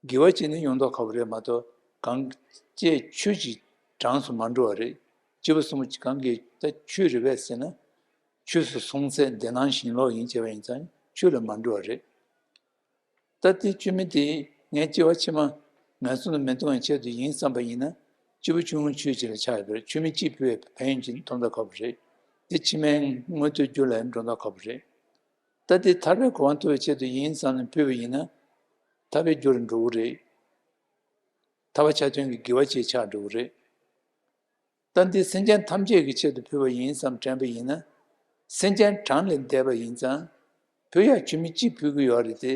དགེ་བ་ཅིག་ནི་ཡོང་མདོག་ཁ་པོ་རེད་མ་གཏོགས་གང་བྱས་ཆོས་ཀྱི་གྲངས་སུ་མ་འགྲོ་བ་རེད། སྐྱེས་བུ་གསུམ་པོ་གང་གིས་ད་ཆོས་རེད་པས་ཟེར་ན། ཆོས་སུ་སོང་ཚད་བདེ་སྣང་ཞིང་ལོག་ཡིན་བྱས་པ་ཡིན་ཙང་ཆོས་ལ་མ་འགྲོ་བ་རེད། ད་དེ་མཆོད་མེ་དེ་ངའི་སྐྱེ་བ་ཕྱི་མ་ངན་སོང་དུ་མི་ལྟུང་བའི་ཆེད་དུ་ཡིན་བསམ་པ་ཡིན་ན། སྐྱེས་བུ་ཆུང་ངུ་ཆོས་ཅིག་ལ་ཆགས་ཡོད་པ་རེད། མཆོད་མེ་གཅིག་ཕུལ་བའི་ཕན་ཡོན་ཅིག་ཐོབ་མདོག་ཁ་པོ་རེད། དེ་ཕྱི་མའི་མངོན་མཐོའི་རྒྱུ་ལ་འགྲོ་མདོག་ཁ་པོ་རེད། ད་དེ་ཐར་པའི་གོ་འཕང་ཐོབ་པའི་ཆེད་དུ་ཡིན་བསམ་ནས་ཕུལ་བ་ཡིན་ན། ཐར་པའི་རྒྱུ་ལ་འགྲོ་གི་རེད། ཐར་པ་ཆ་མཐུན་གྱི་དགེ་བ་ཅིག་ཆགས་འགྲོ་གི་རེད། ད་འདི་སེམས་ཅན་ཐམས་ཅད་ཀྱི་ཆེད་དུ་ཕུལ་བ་ཡིན་བསམ་དྲན་པ་ཡིན་ན། སེམས་ཅན་གྲངས་ལས་འདས་པ་ཡིན་ཙང་། ཕུལ་ཡག་མཆོད་མེ་གཅིག་ཕུལ་གྱི་ཡོད་རེད་དེ།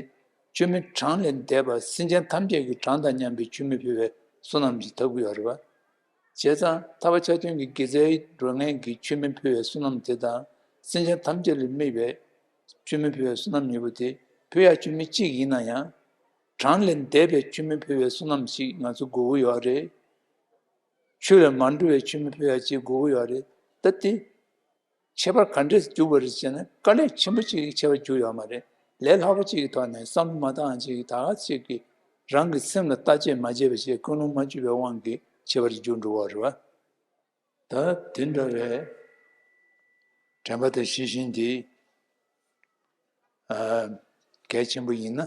མཆོད་མེ་གྲངས་ལས་འདས་པ་སེམས་ཅན་ཐམས་ཅད་ཀྱི་གྲངས་དང་མཉམ་པའི་མཆོད་མེ་ཕུལ་བའི་བསོད་ནམས་ཀྱི་ཐོབ་ཀྱི་ཡོད་རེད་པ། བྱས་ཙང་ཐར་པ་ཆ་མཐུན་གྱི་དགེ་རྩའི་རོལ་མངལ་གྱི་མཆོད་མེ་ཕུལ་བའི་བསོད་ནམས་དེ་དང་། སེམས་ཅན་ཐམས་ཅད་ལ་དམིགས་པའི་མཆོད་མེ་ཕུལ་བའི་བསོད་ནམས་གཉིས་པོ་དེ། ཕུལ་ཡག་མཆོད་མེ་གཅིག་ཡིན་ན་ཡང་། གྲངས་ལས་འདས་པའི་མཆོད་མེ་ཕུལ་བའི་བསོད་ནམས་ཤིག་ང་ཚོ་དགོས་ཀྱི་ཡོད་རེད། ཆོས་ལ་མ་འགྲོ་བའི་མཆོད་མེ་ཕུལ་ཡག་ཅིག་དགོས་ཀྱི་ཡོད་རེད། ད་དེ་ཁྱད་པར་ག་འདྲས་འཇུག་པ་རེད་ཅེ་ན། དཀའ་ལས་ཆེན་པོ་ཅིག་གི་ཁྱད་པར་འཇུག་ཡོད་མ་རེད། ལས་སླ་པོ་ཅིག་གི་ཐོག་ནས་བསམ་བློ་མ་བཏང་ཅིག་གི་ད་ག་ཅིག་གི་རང་གི་སེམས་ལ་བརྟག་དཔྱད་མ་བྱས་པ་བྱས་ཀུན་སློང་མ་བཅོས་པའི་དབང་གིས་ཁྱད་པར་ཅིག་འཇུག་འགྲོ་བ་རེད་བ། ད་དེ་འདྲ་བའི་དྲན་པ་དང་ཤེས་བཞིན་འདི་ཨ་གལ་ཆེན་པོ་ཡིན་ན།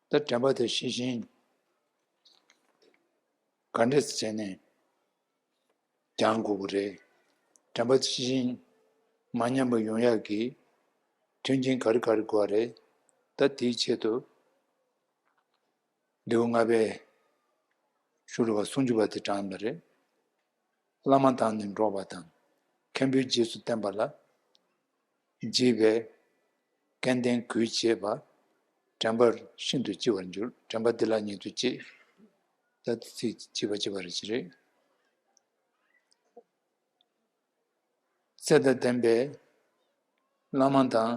ད་དྲན་པ་དང་ཤེས་བཞིན་ག་འདྲས་བྱས་ནས་སྦྱང་དགོས་ཀྱི་རེད། དྲན་པ་དང་ཤེས་བཞིན་མ་ཉམས་པ་ཡོང་ཡག་གི་མཐུན་རྐྱེན་ག་རེ་ག་རེ་དགོས་པ་རེད། ད་དེའི་ཆེད་དུ་ལེའུ་ལྔ་པའི་ཤོ་ལོ་ཀ་སུམ་ཅུ་པ་དེ་དྲངས་པ་རེད། བླ་མ་དང་ནི་འགྲོགས་པ་དང་། མཁན་པོའི་རྗེས་སུ་བསྟན་པ་ལ། རྗེས་པའི་སྐལ་ལྡན་གུས་བྱེད་པ། དྲན་པར་ཤིན་ཏུ་ལྕི་བར་འགྱུར། དྲན་པ་འདི་ལ་ཉེ་དུ་སྐྱེས། ད་ཚིག་ལྕི་བ་ལྕི་བ་རེ་ཅི་རེད། ཚེ་དང་ལྡན་པའི་བླ་མ་དང་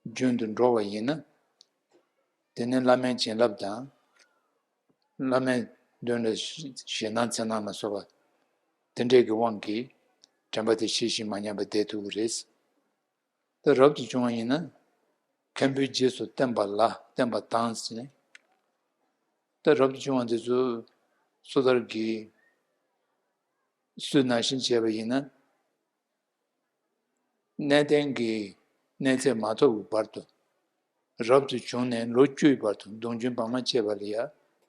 རྒྱུན་དུ་འགྲོགས་པ་ཡིན་ན། དེ་ནི་བླ་མའི་བྱིན་རླབས་དང་། བླ་མའི་མདུན་ལ་ཞེད་སྣང་འཚེར་སྣང་ལ་སོགས་པ་དེ་འདྲས་ཀྱི་དབང་གིས་དྲན་པ་དེ་ཤེས་བཞིན་མ་ཉམས་པར་བསྡད་ཐུབ་ཀྱི་རེད། ད་རབ་ཏུ་བྱུང་བ་ཡིན་ན། མཁན་པོའི་རྗེས་སུ་བསྟན་པ་ལ་བསྟན་པ་དང་ཟེར་ནས། ད་རབ་ཏུ་བྱུང་བ་འདི་ཚོ་སོ་ཐར་གྱིས་སུས་ནང་བཞིན་བྱས་པ་ཡིན་ན། གནས་བརྟན་གྱི་གནས་ཚད་མ་ཐོབ་ཀྱི་བར་དུ། རབ་ཏུ་བྱུང་ནས་ལོ་བཅུའི་བར་དུ། གདུང་རྒྱུད་བག་མ་བཅད་པ་ལ་ཡ་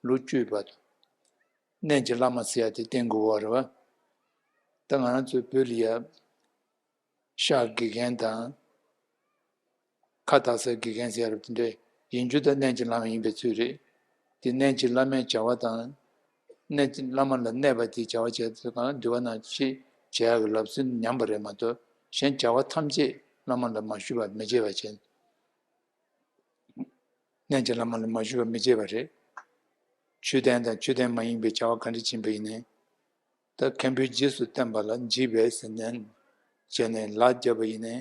ལོ་བཅུའི་བར་དུ། གནས་ཀྱི་བླ་མ་ཟེར་ཡ་དེ་བསྟེན་དགོས་པ་རེད་བ། ད་ང་རང་ཚོའི་བོད་ལ་ཡ། ཤག་དགེ་རྒན་དང་། ཁ་དག་སའི་དགེ་རྒན་ཟེར་ཡ་རབས་དེ་འདྲས་ཡིན་རྒྱུ་ད་གནས་ཀྱི་བླ་མ་ཡིན་པའི་ཚུལ་རེད། དེ་གནས་ཀྱི་བླ་མའི་བྱ་བ་དང་། གནས་ཀྱི་བླ་མ་ལ་གནས་པ་དེའི་བྱ་བ་བྱས་ཚུལ་གང་འདུལ་བ་ནང་བཞིན་བྱེད་ཡག་གི་ལམ་སྲོལ་ཉམས་པ་རེད་མ་གཏོགས། གཞན་བྱ་བ་ཐམས་ཅད་བླ་མ་ལ་མ་ཞུས་པ་མི་བྱེད་པ་བྱས། གནས་ཀྱི་བླ་མ་ལ་མ་ཞུས་པ་མི་བྱེད་པ་རེད། མཆོད་རྟེན་དང་མཆོད་རྟེན་མ་ཡིན་པའི་བྱ་བ་ག་འདྲ་ཕྱིན་པ་ཡིན་ནའི། ད་མཁན་པོའི་རྗེས་སུ་བསྟན་པ་ལ་འཇིགས་པས་ཟེར་ནས་བྱས་ནས་ལ་བརྒྱབ་པ་ཡིན་ནའི་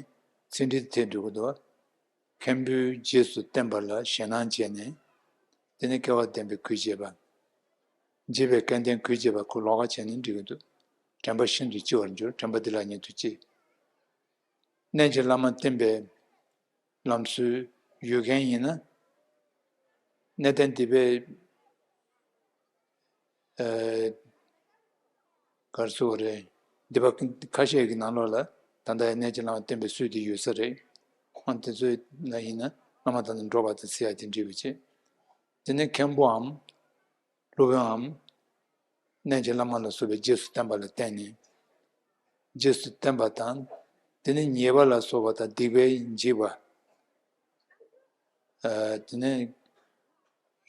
ཚིག་འགྲེལ་དེ་འགྲིག་གི་འདུག་མཁན་པོའི་རྗེས་སུ་བསྟན་པ་ལ་ཞེད་སྣང་བྱས་ནས། དེ་ནས་སྐལ་བ་ལྡན་པའི་གུས་བྱེད་པ། འཇིགས་པའི་སྐལ་ལྡན་གུས་བྱེད་པ་ཁོ་ལོགས་ཀ་བྱས་ནས་འགྲིག་གི་འདུག་དྲན་པ་ཤིན་ཏུ་ལྕི་བར་འགྱུར། དྲན་པ་འདི་ལ་ཉིད་དུ་ལྕི། གནས་ཀྱི་བླ་མ་བསྟེན་པའི་ལམ་སྲོལ་ཡོད་མཁན་ཡིན་ན། གནས་བརྟན་འདི་པའི་ཨ། ག་རེ་ཟེར་དགོས་རེད། འདི་པ་ཁ་ཤས་ཀྱི་ནང་ལོགས་ལ་ད་ལྟ་ཡང་གནས་ཀྱི་བླ་མ་བསྟེན་པའི་སྲོལ་དེ་ཡོད་ས་རེད། ཁོང་དེ་ཚོ་ལ་ཡིན་ན་བླ་མ་དང་ནི་འགྲོགས་པ་དང་ཟེར་ཡ་དེ་འགྲིག་པ་བྱེད། དེ་ནས་མཁན་པོའམ་སློབ་དཔོན་འམ་གནས་ཀྱི་བླ་མ་ལ་སོགས་པའི་རྗེས་སུ་བསྟན་པ་ལ་བརྟེན་ནས། རྗེས་སུ་བསྟན་པ་དང་། དེ་ནས་ཉེས་པ་ལ་སོགས་པ་དང་སྡིག་པའི་འཇིགས་པ། ཨ། དེ་ནས་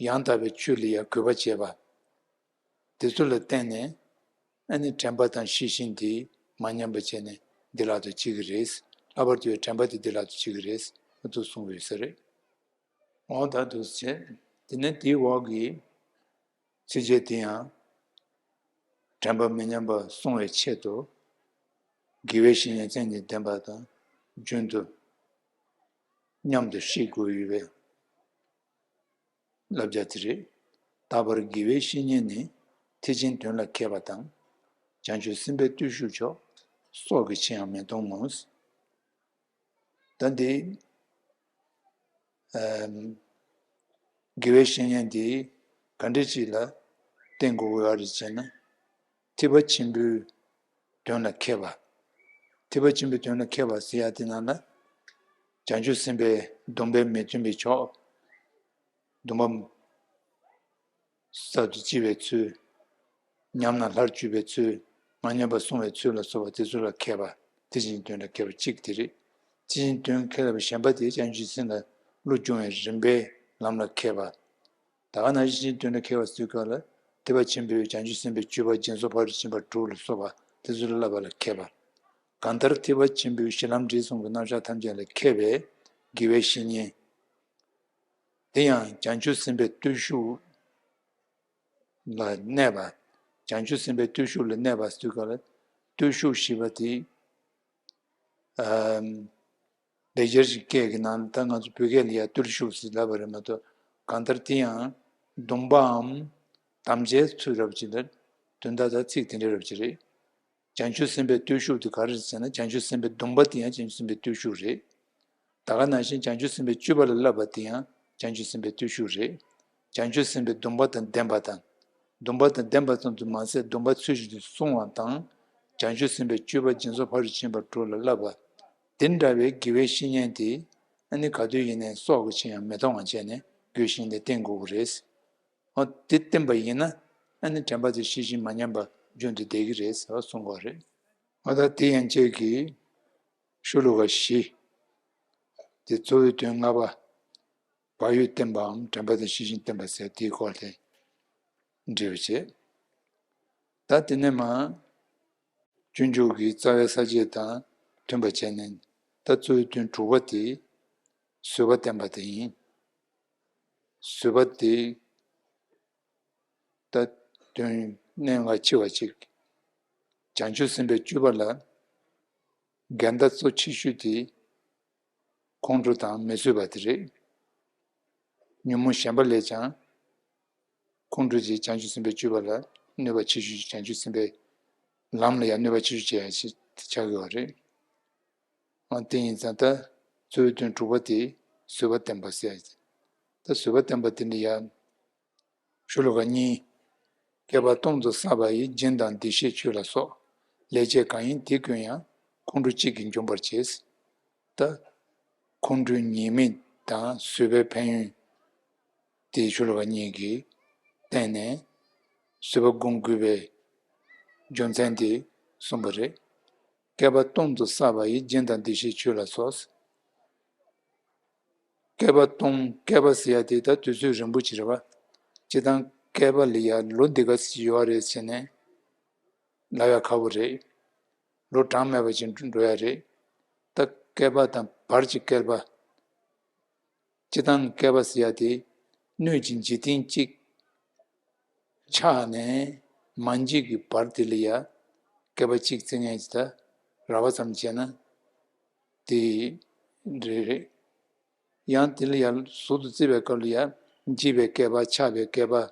ཡང་དག་པའི་ཆོས་ལ་ཡང་གུས་པ་བྱེད་པ། དེ་ཚོ་ལ་བརྟེན་ནས་ཨ་ནི་དྲན་པ་དང་ཤེས་བཞིན་དེ་མ་ཉམས་པ་བྱས་ནས་བདེ་བླག་ཏུ་སྐྱེ་གི་རེད། ལྷག་པར་དུ་དྲན་པ་དེ་བདེ་བླག་ཏུ་སྐྱེ་གི་རེད། ཨ། དེ་གསུངས་ཡོད་ས་རེད། འོ་ད་འདུག་སེ་བྱས། དེ་ནས་དེའི་འོག་གི་ཚིགས་བཅད་དེ་ཡང་དྲན་པ་མི་ཉམས་པ་སྲུང་བའི་ཆེད་དུ། དགེ་བའི་བཤེས་གཉེན་བརྩོན་གྱིས་ལྡན་པ་དང་རྒྱུན་དུ་མཉམ་དུ་ཤེས་དགོས་ཡོད་པའི་བསླབ་བྱ་དེ་རེད། རྟག་པར་དགེ་བའི་བཤེས་གཉེན་ནི། ཐེག་ཆེན་དོན་ལ་མཁས་པ་དང་། བྱང་ཆུབ་སེམས་དཔའི་བརྟུལ་ཞུགས་མཆོག་སྲོག་གི་ཕྱིར་ཡང་མི་གཏོང་ངོ་། ད་འདི། ཨམ། དགེ་བའི་བཤེས་གཉེན་འདི་ག་འདྲ་ཅིག་ལ་བསྟེན་དགོས་ཀྱི་ཡོད་རེད་ཅེ་ན། ཐེག་པ་ཆེན་པོའི་དོན་ལ་མཁས་པ། ཐེག་པ་ཆེན་པོའི་དོན་ལ་མཁས་པ་ཟེར་ཡ་དེ་ནང་ལ། བྱང་ཆུབ་སེམས་དཔའི་སྡོམ་པས་མི་མཐུན་པའི་ཕྱོགས། སྡོམ་པ་གསར་དུ་བརྩི་བའི་ཚུལ། ཉམས་རྣམས་སླར་བཅོས་པའི་ཚུལ། མ་ཉམས་པ་སྲུང་བའི་ཚུལ་ལ་སོགས་པ་དེ་ཚོ་ལ་མཁས་པ། དེ་བཞིན་དོན་ལ་མཁས་པ་གཅིག་དེ་རེད། དེ་བཞིན་དོན་མཁས་པ་གཞན་པ་དེ་བྱང་ཆུབ་སེམས་ལ་བློ་སྦྱོང་བའི་རིམ་པའི་ལམ་ལ་མཁས་པ། ད་ག་ནང་བཞིན་དོན་ལ་མཁས་པ་ཟེར་སྐབས་ལ། ཐེག་པ་ཆེན་པོའི་བྱང་ཆུབ་སེམས་དཔའི་སྤྱོད་པ་སྦྱིན་སོགས་ཕ་རོལ་ཕྱིན་པ་དྲུག་ལ་སོགས་པ་དེ་ཚོ་ལ་བསླབ་པ་ལ་མཁས་པ། གང་ལྟར་ཐེག་པ་ཆེན་པོའི་གཞི་ལམ་འབྲས་གསུམ་གྱི་རྣམ་གཞག་ཐམས་ཅད་ལ་མཁས་པའི་དགེ་བའི་བཤེས་གཉེན། དེ་ཡང་བྱང་ཆུབ་སེམས་དཔའི་བརྟུལ་ཞུགས་ལ་གནས་པ། བྱང་ཆུབ་སེམས་དཔའི་བརྟུལ་ཞུགས་ལ་གནས་པ་ཟེར་སྐབས་ལ། བརྟུལ་ཞུགས་ཞེས་པ་དེ། ཨམ། ལེགས་སྦྱར་གྱི་སྐད་ཀྱི་ནང་ད་ང་ཚོ་བོད་སྐད་ལ་ཡང་བརྟུལ་ཞུགས་ཟེར་ལབ་པ་རེད་མ་གཏོགས། གང་ལྟར་དེ་ཡང་སྡོམ་པའམ་དམ་བཅའི་ཚུལ་འདྲ་པོ་ཅིག་ལ་དོན་དག་དང་ཚིག་དེ་འདྲ་འདྲ་པོ་ཅིག་རེད། བྱང་ཆུབ་སེམས་དཔའི་བརྟུལ་ཞུགས་དེ་ག་རེ་རེད་ཟེར་ན། བྱང་ཆུབ་སེམས་དཔའི་སྡོམ་པ་དེ་ཡང་བྱང་ཆུབ་སེམས་དཔའི་བརྟུལ་ཞུགས་རེད། ད་ག་ནང་བཞིན་བྱང་ཆུབ་སེམས་དཔའི་སྤྱོད་པ་ལ་བསླབ་པ་དེ་ཡང་བྱང་ཆུབ་སེམས་དཔའི་བརྟུལ་ཞུགས་རེད། བྱང་ཆུབ་སེམས་དཔའི་སྡོམ་པ་དང་ལྡན་པ་དང་། སྡོམ་པ་དང་ལྡན་པ་ཙམ་དུ་མ་ཟད་སྡོམ་པ་ཚུལ་བཞིན་དུ་བསྲུང་བ་དང་། བྱང་ཆུབ་སེམས་དཔའི་སྤྱོད་པ་སྦྱིན་སོགས་ཕ་རོལ་ཕྱིན་པ་དྲུག་ལ་བསླབ་པ། དེ་འདྲ་བའི་དགེ་བའི་བཤེས་གཉེན་དེ། ཨ་ནི་ག་དུས་ཡིན་ནའི་སྲོག་གི་ཕྱིར་ཡང་མི་གཏོང་བ་བྱས་ནས་དགོས་ཤིང་ལ་བསྟེན་དགོས་ཀྱི་རེད། འོ་དེ་བསྟེན་པ་ཡིན་ན། ཨ་ནི་དྲན་པ་དེ་ཤེས་བཞིན་མ་ཉམས་པ་རྒྱུན་དུ་བསྡད་ཀྱི་རེད་ཟེར་བ་གསུང་གི་རེད། འོ་ད་དེ་ཡན་ཆད་ཀྱི་ཤོ་ལོ་ཀ་བཞི། དེ་གཙོ་བོའི་དོན་ལྔ་པ། བག་ཡོད་བསྟེན་པའམ་དྲན་པ་དང་ཤེས་བཞིན་བསྟེན་པ་ཟེར་དེའི་སྐོར་དེ་འབྲེལ་བ་བྱེད། ད་དེ་ནས་མ། སྤྱོད་འཇུག་གི་རྩ་བའི་ས་བཅད་དང་མཐུན་པ་བྱས་ནས། ད་གཙོ་བོའི་དོན་དྲུག་པ་དེ་བཟོད་པ་བསྟེན་པ་དེ་ཡིན། བཟོད་པ་དེ། ད་དོན་གནད་འགག་ཆེ་བ་གཅིག་བྱང་ཆུབ་སེམས་དཔའི་སྤྱོད་པ་ལ་འགལ་ཟླ་གཙོ་ཆེ་ཤོས་དེ་ཁོང་ཁྲོ་དང་མི་བཟོད་པ་དེ་རེད། ཉོན་མོངས་ཞེན་པ་ལས་ཀྱང་ཁོང་ཁྲོ་དེ་བྱང་ཆུབ་སེམས་དཔའི་སྤྱོད་པ་ལ་གནོད་པ་ཆེ་ཤོས་བྱང་ཆུབ་སེམས་དཔའི་ལམ་ལ་ཡང་གནོད་པ་ཆེ་ཤོས་བྱེད་ཡ་ཞིག་ཆགས་ཀྱི་ཡོད་རེད། ཨ། དེ་ཡིན་ཙང་ད་གཙོ་བོའི་དོན་དྲུག་པ་དེ་བཟོད་པ་བསྟེན་པ་ཟེར། ད་བཟོད་པ་བསྟེན་པ་དེ་འདྲ་ཡ། ཤོ་ལོ་ཀ་གཉིས། བསྐལ་པ་སྟོང་དུ་བསགས་པ་ཡི། སྦྱིན་དང་བདེ་གཤེགས་ཆོས་ལ་སོགས། ལེགས་སྤྱད་གང་ཡིན་དེ་ཀུན་ཡང་། ཁོང་ཁྲོ་གཅིག་གིས་འཇོམས་པར་བྱེད། ད་ཁོང་ཁྲོའི་ཉེས་དམིགས་དང་བཟོད་པའི་ཕན་ཡོན་དེ་ཤོ་ལོ་ཀ་གཉིས་ཀྱིས་བསྟན་ནས་བཟོད་པ་སྒོམ་དགོས་པའི་རྒྱུ་མཚན་དེ་གསུངས་པ་རེད། བསྐལ་པ་སྟོང་དུ་བསགས་པ་ཡི། སྦྱིན་དང་བདེ་གཤེགས་ཆོས་ལ་སོགས། བསྐལ་པ་སྟོང་། བསྐལ་པ་ཟེར་ཡ་དེ་ད་དུས་ཚོད་རིང་པོ་ཅིག་རེད་བ། སྤྱིར་བཏང་བསྐལ་པ་ལ་ཡ་ལོ་འདི་ག་ཙམ་ཡོད་རེད་ཟེར་ནས་ལབ་ཡ་ཁག་པོ་རེད། ལོ་གྲངས་མེད་པ་ཅིག་འགྲོ་ཡ་རེད། ད་བསྐལ་པ་དང་བར་གྱི་བསྐལ་པ། སྤྱིར་བཏང་བསྐལ་པ་ཟེར་ཡ་དེ་སྣོད་ཀྱི་འཇིག་རྟེན་གཅིག་ཆགས་ནས་མ་འཇིག་གི་བར་དེ་ལ་ཡ། བསྐལ་པ་གཅིག་བརྩི་མཁན་ཅིག་ད་རགས་པ་ཙམ་བྱས་ན་དེ་རེད་རེད། ཡང་དེ་ལ་ཡང་ཟུར་དུ་བརྩི་བའི་སྐབས་ལ་ཡང་འཇིག་པའི་བསྐལ་པ། ཆགས་པའི་བསྐལ་པ།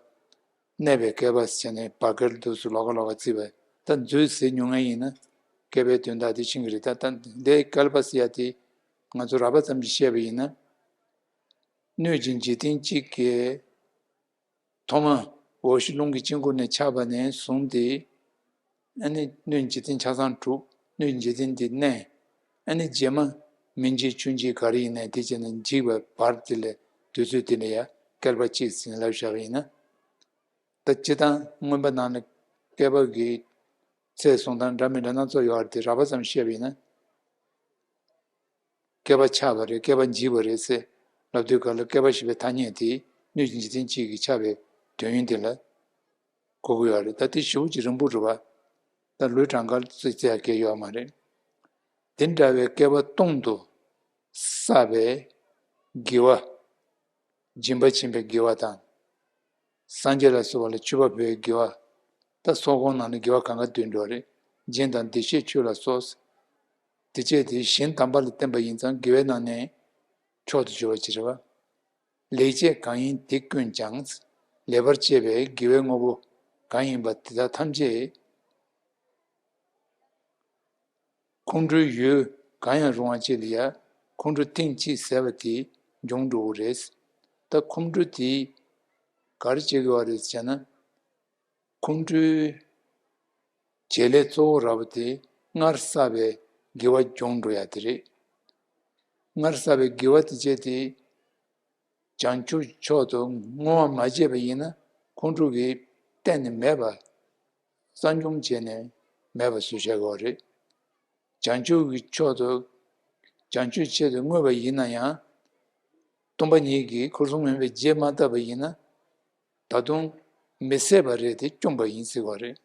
གནས་པའི་བསྐལ་པ་ཟེར་ནས་བར་བསྐལ་དུ་སུ་ལོགས་ཀ་ལོགས་ཀ་བརྩི་བས། ད་འཛོལ་ཟེར་མྱོང་མཁན་ཡིན་ན་བསྐལ་པའི་དོན་དག་དེ་ཤེས་ཀྱི་རེད། ད་ད་འདི་བསྐལ་པ་ཟེར་ཡ་དེ་ང་ཚོ་རགས་པ་ཙམ་ཞིག་བཤད་པ་ཡིན་ན། སྣོད་ཀྱི་འཇིག་རྟེན་གཅིག་གི་ཐོག་མ་འོག་གཞུང་རླུང་གི་དཀྱིལ་འཁོར་ནས་ཆགས་པ་ནས་བཟུང་སྟེ། ཨ་ནི་སྣོད་འཇིག་རྟེན་ཆ་ཚང་དྲུག་སྣོད་འཇིག་རྟེན་འདི་གནས། ཨ་ནི་རྗེས་མ་མི་འཇིག་ཆུ་འཇིག་ག་རེ་ཡིན་ནའི་དེ་བྱས་ནས་འཇིག་པའི་བར་དེ་ལ་དུས་ཚོད་དེ་ལ་ཡང་བསྐལ་པ་གཅིག་ཟིན་ལབ་བཞག་པ་ཡིན་ན། ད་སྤྱིར་བཏང་མངོན་པ་ནང་ལ་བསྐལ་པ་གི་ཚད་བཟུང་སྟངས་འདྲ་མི་འདྲ་སྣ་ཚོགས་ཡོད་རེད་དེ། རགས་པ་ཙམ་བཤད་པ་ཡིན་ན། བསྐལ་པ་ཆགས་པ་རེད། བསྐལ་པ་འཇིག་པ་རེད་ཟེར་ལབ་དུས་ག་ལ་བསྐལ་པ་ཞེས་པའི་ཐ་སྙད་དེ་སྣོད་ཀྱི་འཇིག་རྟེན་གཅིག་གི་ཆགས་པའི་དོན་ཡོད་དེ་ལ་གོ་གི་ཡོད་རེད། ད་དེ་ཞེ་པོ་ཅིག་རིང་པོ་རེད་བ། ད་ལུས་གྲངས་ཀ་ཙི་ཙི་ཡ་གལ་ཡོད་མ་རེད། དེ་འདྲ་བའི་བསྐལ་པ་སྟོང་དུ་བསགས་པའི་དགེ་བ། སྦྱིན་པ་བྱིན་པའི་དགེ་བ་དང་། སངས་རྒྱས་ལ་སོགས་པ་ལ་མཆོད་པ་ཕུལ་བའི་དགེ་བ། ད་ཚོགས་འཁོར་ནང་ནས་དགེ་བ་གང་ག་འདོན་འགྲོ་རེད། སྦྱིན་དང་བདེ་གཤེགས་མཆོད་ལ་སོགས། དེ་བཅས་དེ་གཞན་དམ་པ་ལ་བརྟེན་པ་ཡིན་ཙང་དགེ་བའི་ནང་ནས་མཆོག་ཏུ་གྱུར་པ་ཅིག་རེད་བ། ལེགས་སྤྱད་གང་ཡིན་དེ་ཀུན་ཀྱང་། ལེགས་པར་སྤྱད་པའི་དགེ་བའི་དངོས་པོ་གང་ཡིན་པ་དེ་དག་ཐམས་ཅད། ཁོང་ཁྲོའི་ཡུལ་གང་ཡང་རུང་བ་ཅིག་ལ་ཡང་ཁོང་ཁྲོ་ཐེངས་གཅིག་ཟད་པ་དེ་འབྱུང་འགྲོ་གི་རེད། ད་ཁོང་ཁྲོ་དེ་ག་རེ་བྱེད་དགོས་པ་རེད་ཟེར་ན། ཁོང་ཁྲོའི་བྱེད་ལས་གཙོ་བོ་ར་བ་དེ་སྔར་བསགས་པའི་དགེ་བ་འབྱུང་འགྲོ་ཡ་དེ་རེད། སྔར་བསགས་པའི་དགེ་བ་དེ་བྱས་ཏེ། བྱང་ཆུབ་མཆོག་ཏུ་བསྔོ་བ་མ་བྱས་པ་ཡིན་ན་ཁོང་ཁྲོ་གིས་གཏན་ནས་མེད་པ། བསམ་བྱུང་བྱས་ནས་མེད་པ་བཟོ་བྱ་དགོས་རེད། བྱང་ཆུབ་ཀྱི་མཆོག་ཏུ། བྱང་ཆུབ་ཆེད་དུ་བསྔོས་པ་ཡིན་ན་ཡང་། སྟོང་པ་ཉིད་ཀྱིས་འཁོར་གསུམ་མུན་པའི་རྗེས་མ་བཏབ་པ་ཡིན་ན། ད་དུང་མི་ཟད་པ་རེད་དེ་བཅོམ་པ་ཡིན་ཟེར་བ་རེད།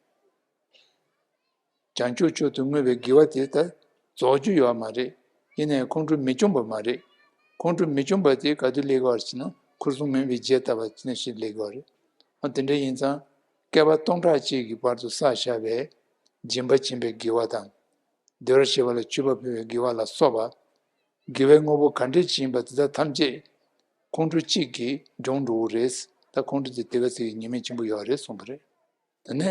བྱང་ཆུབ་མཆོག་ཏུ་བསྔོས་པའི་དགེ་བ་དེ་ད་རྫོགས་རྒྱུ་ཡོད་མ་རེད། ཡིན་ནའི་ཁོང་ཁྲོ་མི་འབྱུང་བ་མ་རེད། ཁོང་ཁྲོ་མི་འབྱུང་བ་དེ་ག་དུས་སླེབས་ཀྱི་ཡོད་རེད་ཟེར་ན། འཁོར་གསུམ་མུན་པའི་རྗེས་བཏབ་པ་ནང་བཞིན་སླེབས་ཀྱི་ཡོད་རེད། འོ་དེ་འདྲ་ཡིན་ཙང་བསྐལ་པ་སྟོང་ཕྲག་གཅིག་གི་བར་དུ་བསགས་བཞག་པའི་སྦྱིན་པ་བྱིན་པའི་དགེ་བ་དང་། བདེ་བར་གཤེགས་པ་ལ་མཆོད་པ་ཕུལ་བའི་དགེ་བ་ལ་སོགས་པ། དགེ་བའི་དངོས་པོ་ག་འདྲ་ཅིག་ཡིན་པ་དེ་དག་ཐམས་ཅད་ཁོང་ཁྲོ་གཅིག་གིས་འབྱུང་འགྲོ་གི་རེད། ད་ཁོང་ཁྲོ་དེ་དེ་ག་ཚོད་ཀྱི་ཉེས་དམིགས་ཆེན་པོ་ཡོད་རེད་གསུངས་པ་རེད། དེ་ནས་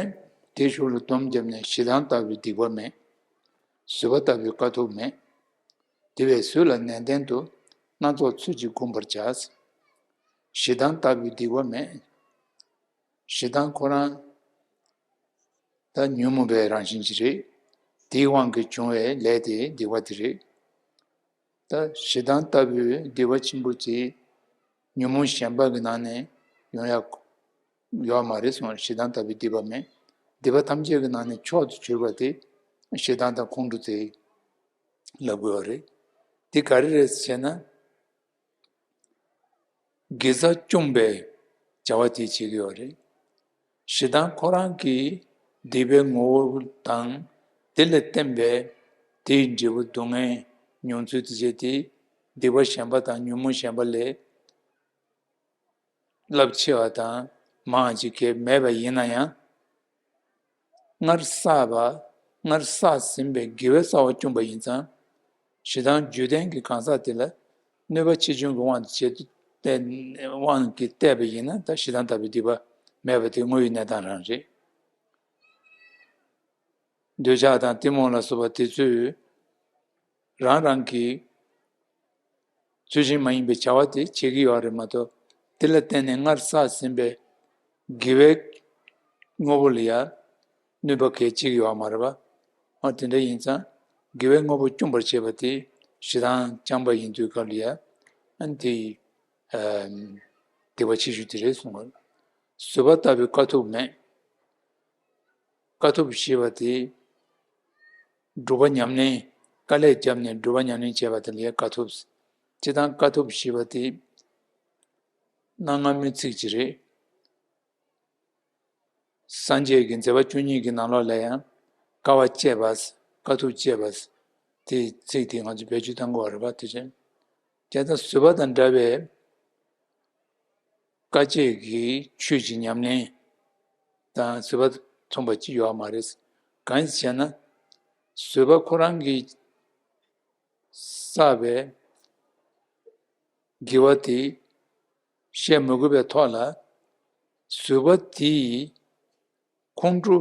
དེའི་གཞུག་ལ་སྡོམ་བརྒྱབ་ནས། ཞེ་སྡང་ལྟ་བུའི་སྡིག་པ་མེད། བཟོད་པ་ལྟ་བུའི་དཀའ་ཐུབ་མེད། དེ་བས་བཟོད་ལ་ནན་ཏན་དུ། སྣ་ཚོགས་ཚུལ་གྱིས་བསྒོམ་པར་བྱ། ཞེ་སྡང་ལྟ་བུའི་སྡིག་པ་མེད། ཞེ་སྡང་ཁོ་རང་ད་ཉོན་མོངས་པའི་རང་བཞིན་ཅིག་རེད། དེའི་དབང་གིས་བྱུང་བའི་ལས་དེ་སྡིག་པ་དེ་རེད། ད་ཞེ་སྡང་ལྟ་བུའི་སྡིག་པ་ཆེན་པོ་དེ་ཉོན་མོངས་གཞན་པ་གི་ནང་ནས་ཡོང་ཡ་ཡོད་མ་རེད་གསུངས། ཞེ་སྡང་ལྟ་བུའི་སྡིག་པ་མེད། སྡིག་པ་ཐམས་ཅད་ཀྱི་ནང་ནས་མཆོག་ཏུ་གྱུར་པ་དེ་ཞེ་སྡང་དང་ཁོང་ཁྲོ་དེ་ལབ་དགོས་པ་རེད། དེ་ག་རེ་རེད་ཟེར་ན། དགེ་རྩ་བཅོམ་པའི་བྱ་བ་དེ་བྱེད་ཀྱི་ཡོད་རེད། ཞེ་སྡང་ཁོ་རང་གི་སྡིག་པའི་ངོ་བོ་དང་། དེ་ལ་བརྟེན་པའི་དེའི་འབྲས་བུ་སྡུག་བསྔལ་མྱོང་ཚུལ་དེ་བྱས་ཏེ། སྡིག་པ་གཞན་པ་དང་ཉོན་མོངས་གཞན་པ་ལས་རླབས་ཆེ་བ་དང་མང་བ་ཅིག་གས་མེད་པ་ཡིན་ན་ཡང་། སྔར་བསགས་པ། སྔར་བསགས་ཟིན་པའི་དགེ་བའི་རྩ་བ་བཅོམ་པ་ཡིན་ཙང་། ཞེ་སྡང་རྒྱུད་ལྡན་གྱི་གང་ཟག་དེ་ལ་གནོད་པ་ཆེ་ཆུང་གི་དབང་དུ་བྱས་ཏེ། དབང་གིས་བལྟས་པ་ཡིན་ན། ད་ཞེ་སྡང་ལྟ་བུའི་སྡིག་པ་མེད་པ་དེ་དངོས་ཡོད་གནས་སྟངས་རང་རེད། འདོད་ཆགས་དང་གཏི་མུག་ལ་སོགས་པ་དེ་ཚོས་རང་རང་གི་ཚུལ་བཞིན་མ་ཡིན་པའི་བྱ་བ་དེ་བྱེད་ཀྱི་ཡོད་རེད་མ་གཏོགས། དེ་ལ་བརྟེན་ནས་སྔར་བསགས་ཟིན་པའི་དགེ་བའི་དངོས་པོ་ལ་ཡང་གནོད་པ་གས་བྱེད་ཀྱི་ཡོད་མ་རེད་པ། འོ་དེ་འདྲ་ཡིན་ཙང་། དགེ་བའི་དངོས་པོ་བཅོམ་པར་བྱེད་པ་དེ་ཞེ་སྡང་རྐྱང་པ་ཡིན་དུས་སྐབས་ལ་ཡང་། ཨ་ནི་དེ་ཡི་ཨམ་སྡིག་པ་ཆེ་ཤོས་དེ་རེད་གསུངས་པ། བཟོད་པ་ལྟ་བུའི་དཀའ་ཐུབ་མེད། དཀའ་ཐུབ་ཞེས་པ་དེ། སྒྲུབ་པ་ཉམས་ལེན། དཀའ་ལས་བརྒྱབ་ནས་སྒྲུབ་པ་ཉམས་ལེན་བྱས་པ་དེ་ལ་ཡང་དཀའ་ཐུབ། སྤྱིར་བཏང་དཀའ་ཐུབ་ཞེས་པ་དེ་གནའ་སྔ་མོའི་ཚིག་ཅིག་རེད། སངས་རྒྱས་ཀྱི་མཛད་པ་བཅུ་གཉིས་ཀྱི་ནང་ལོགས་ལ་ཡང་དཀའ་བ་སྤྱད་པ། དཀའ་ཐུབ་སྤྱད་པ། དེའི་ཚིག་དེ་ང་ཚོས་བེད་སྤྱོད་གཏང་དགོས་པ་རེད་པ། དེ་བཞིན་ཀྱང་ད་བཟོད་པ་དང་འདྲ་བའི་དཀའ་སྤྱད་ཀྱི་ཆོས་ཀྱི་ཉམས་ལེན་དང་བཟོད་པ་མཚུངས་པ་ཅིག་ཡོད་མ་རེད། གང་ཞེ་ན། བཟོད་པ་ཁོ་རང་གིས་བསགས་པའི་དགེ་བ་དེ་བཤད་མི་དགོས་པའི་ཐོག་ལ། བཟོད་པ་དེས་ཁོང་ཁྲོ་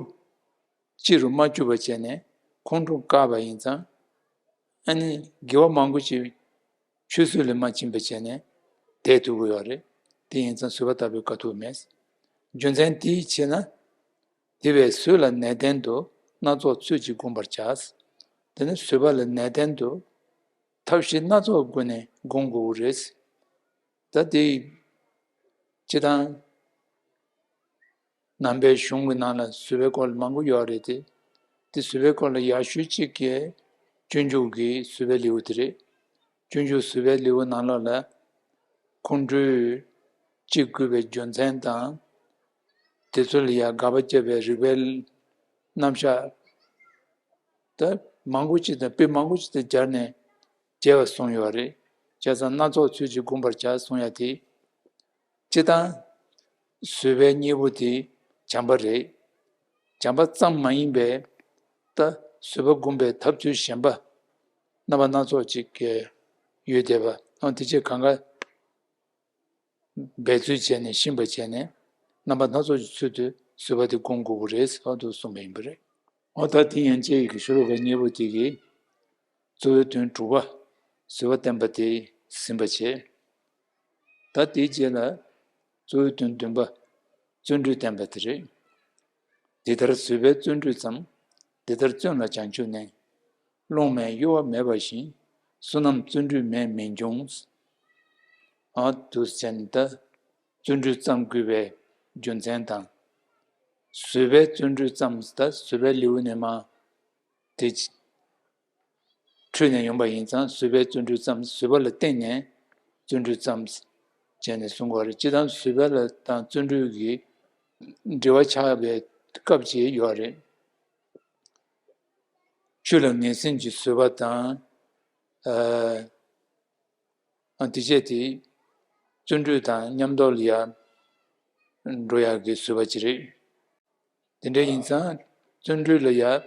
སྤྱི་རུ་མ་གྱུར་པ་བྱས་ནས་ཁོང་ཁྲོ་བཀག་པ་ཡིན་ཙང་། ཨ་ནི་དགེ་བ་མང་པོ་ཞིག་ཆུད་ཟོས་ལ་མ་ཕྱིན་པ་བྱས་ནས་བསྡད་ཐུབ་ཀྱི་ཡོད་རེད། དེ་ཡིན་ཙང་བཟོད་པ་ལྟ་བུའི་དཀའ་ཐུབ་མེད། རྒྱུ་མཚན་དེའི་ཕྱིར་ན། དེ་བས་བཟོད་ལ་ནན་ཏན་དུ་སྣ་ཚོགས་ཚུལ་གྱིས་བསྒོམ་པར་བྱ། དེ་ནི་བཟོད་པ་ལ་ནན་ཏན་དུ་ཐབས་ཤེས་སྣ་ཚོགས་སྒོ་ནས་བསྒོམ་དགོས་རེད། ད་དེ་སྤྱིར་བཏང་ནང་པའི་གཞུང་གི་ནང་ལ་བཟོད་པའི་སྐོར་ལ་མང་པོ་ཡོད་རེད་དེ། དེ་བཟོད་པའི་སྐོར་ལ་ཡག་ཤོས་གཅིག་གི་སྤྱོད་འཇུག་གི་བཟོད་པའི་ལེའུ་དེ་རེད། སྤྱོད་འཇུག་བཟོད་པའི་ལེའུ་ནང་ལོགས་ལ་ཁོང་ཁྲོས་སྤྱི་བཀོད་པའི་རྒྱུ་མཚན་དང་། དེ་ཚོ་ལ་ཡང་དགག་པ་བརྒྱབ་པའི་རིགས་པའི་རྣམ་གཞག་ད་མང་པོ་ཅིག་དང་དཔེ་མང་པོ་ཅིག་དང་སྦྱར་ནས་རྒྱས་པ་གསུངས་ཡོད་རེད། བྱས་ཙང་སྣ་ཚོགས་ཚུལ་གྱིས་བསྒོམ་པར་བྱ་གསུངས་ཡ་དེ། སྤྱིར་བཏང་བཟོད་པའི་གཉེན་པོ་དེ་བྱམས་པ་རེད། བྱམས་པ་ཙམ་མ་ཡིན་པའི་ད་བཟོད་པ་བསྒོམ་པའི་ཐབས་ཚུལ་གཞན་པ་རྣམ་པ་སྣ་ཚོགས་ཅིག་ཡོད་བསྡད་པ། ཨང་དེ་ཚོ་གང་ག་འབད་རྩོལ་བྱས་ནས་ཤེས་པ་བྱས་ནས་རྣམ་པ་སྣ་ཚོགས་ཀྱི་ཚུལ་དུ་བཟོད་པ་དེ་བསྒོམ་དགོས་ཀྱི་རེད་ཟེར་བ་དུ་གསུངས་པ་ཡིན་པ་རེད། འོ་ད་དེ་ཡན་ཆད་ཀྱི་ཤོ་ལོ་ཀ་གཉིས་པོ་དེ་གིས་གཙོ་བོའི་དོན་དྲུག་པ་བཟོད་པ་བསྟན་པ་དེ་ཟིན་པ་བྱས། ད་དེའི་རྗེས་ལ་གཙོ་བོའི་དོན་བདུན་པ་བརྩོན་འགྲུས་བསྟན་པ་དེ་རེད། འདི་ལྟར་བཟོད་པས་བརྩོན་འགྲུས་བརྩམས། འདི་ལྟར་བརྩོན་ལ་བྱང་ཆུབ་གནས། སློང་མེད་གཡོ་བ་མེད་པ་བཞིན། བསོད་ནམས་བརྩོན་འགྲུས་མེད་མི་འབྱུང་། ཨ་དུ་ཟེར་ནས་ད་བརྩོན་འགྲུས་བརྩམ་དགོས་པའི་རྒྱུ་མཚན་དང་། བཟོད་པས་བརྩོན་འགྲུས་བརྩམས། ད་བཟོད་པའི་ལེའུ་ནས་མ་དེ་འཕྲོས་ནས་ཡོང་པ་ཡིན་ཙང་བཟོད་པས་བརྩོན་འགྲུས་བརྩམས། བཟོད་པ་ལ་བརྟེན་ནས་བརྩོན་འགྲུས་བརྩམས་བྱས་ནས་གསུང་གི་ཡོད་རེད། སྤྱིར་བཏང་བཟོད་པ་ལ་དང་བརྩོན་འགྲུས་ཀྱི་འབྲེལ་བ་ཆགས་པའི་སྐབས་ཅིག་ཡོད་རེད། ཆོས་ལ་ངེས་འཛིན་གྱི་བཟོད་པ་དང་། ཨ། ཨ། དེ་བྱས་ཏེ། བརྩོན་འགྲུས་དང་མཉམ་དུ་ལ་ཡང་འགྲོ་ཡག་གི་བཟོད་པ་ཅིག་རེད། དེ་འདྲ་ཡིན་ཙང་བརྩོན་འགྲུས་ལ་ཡང་།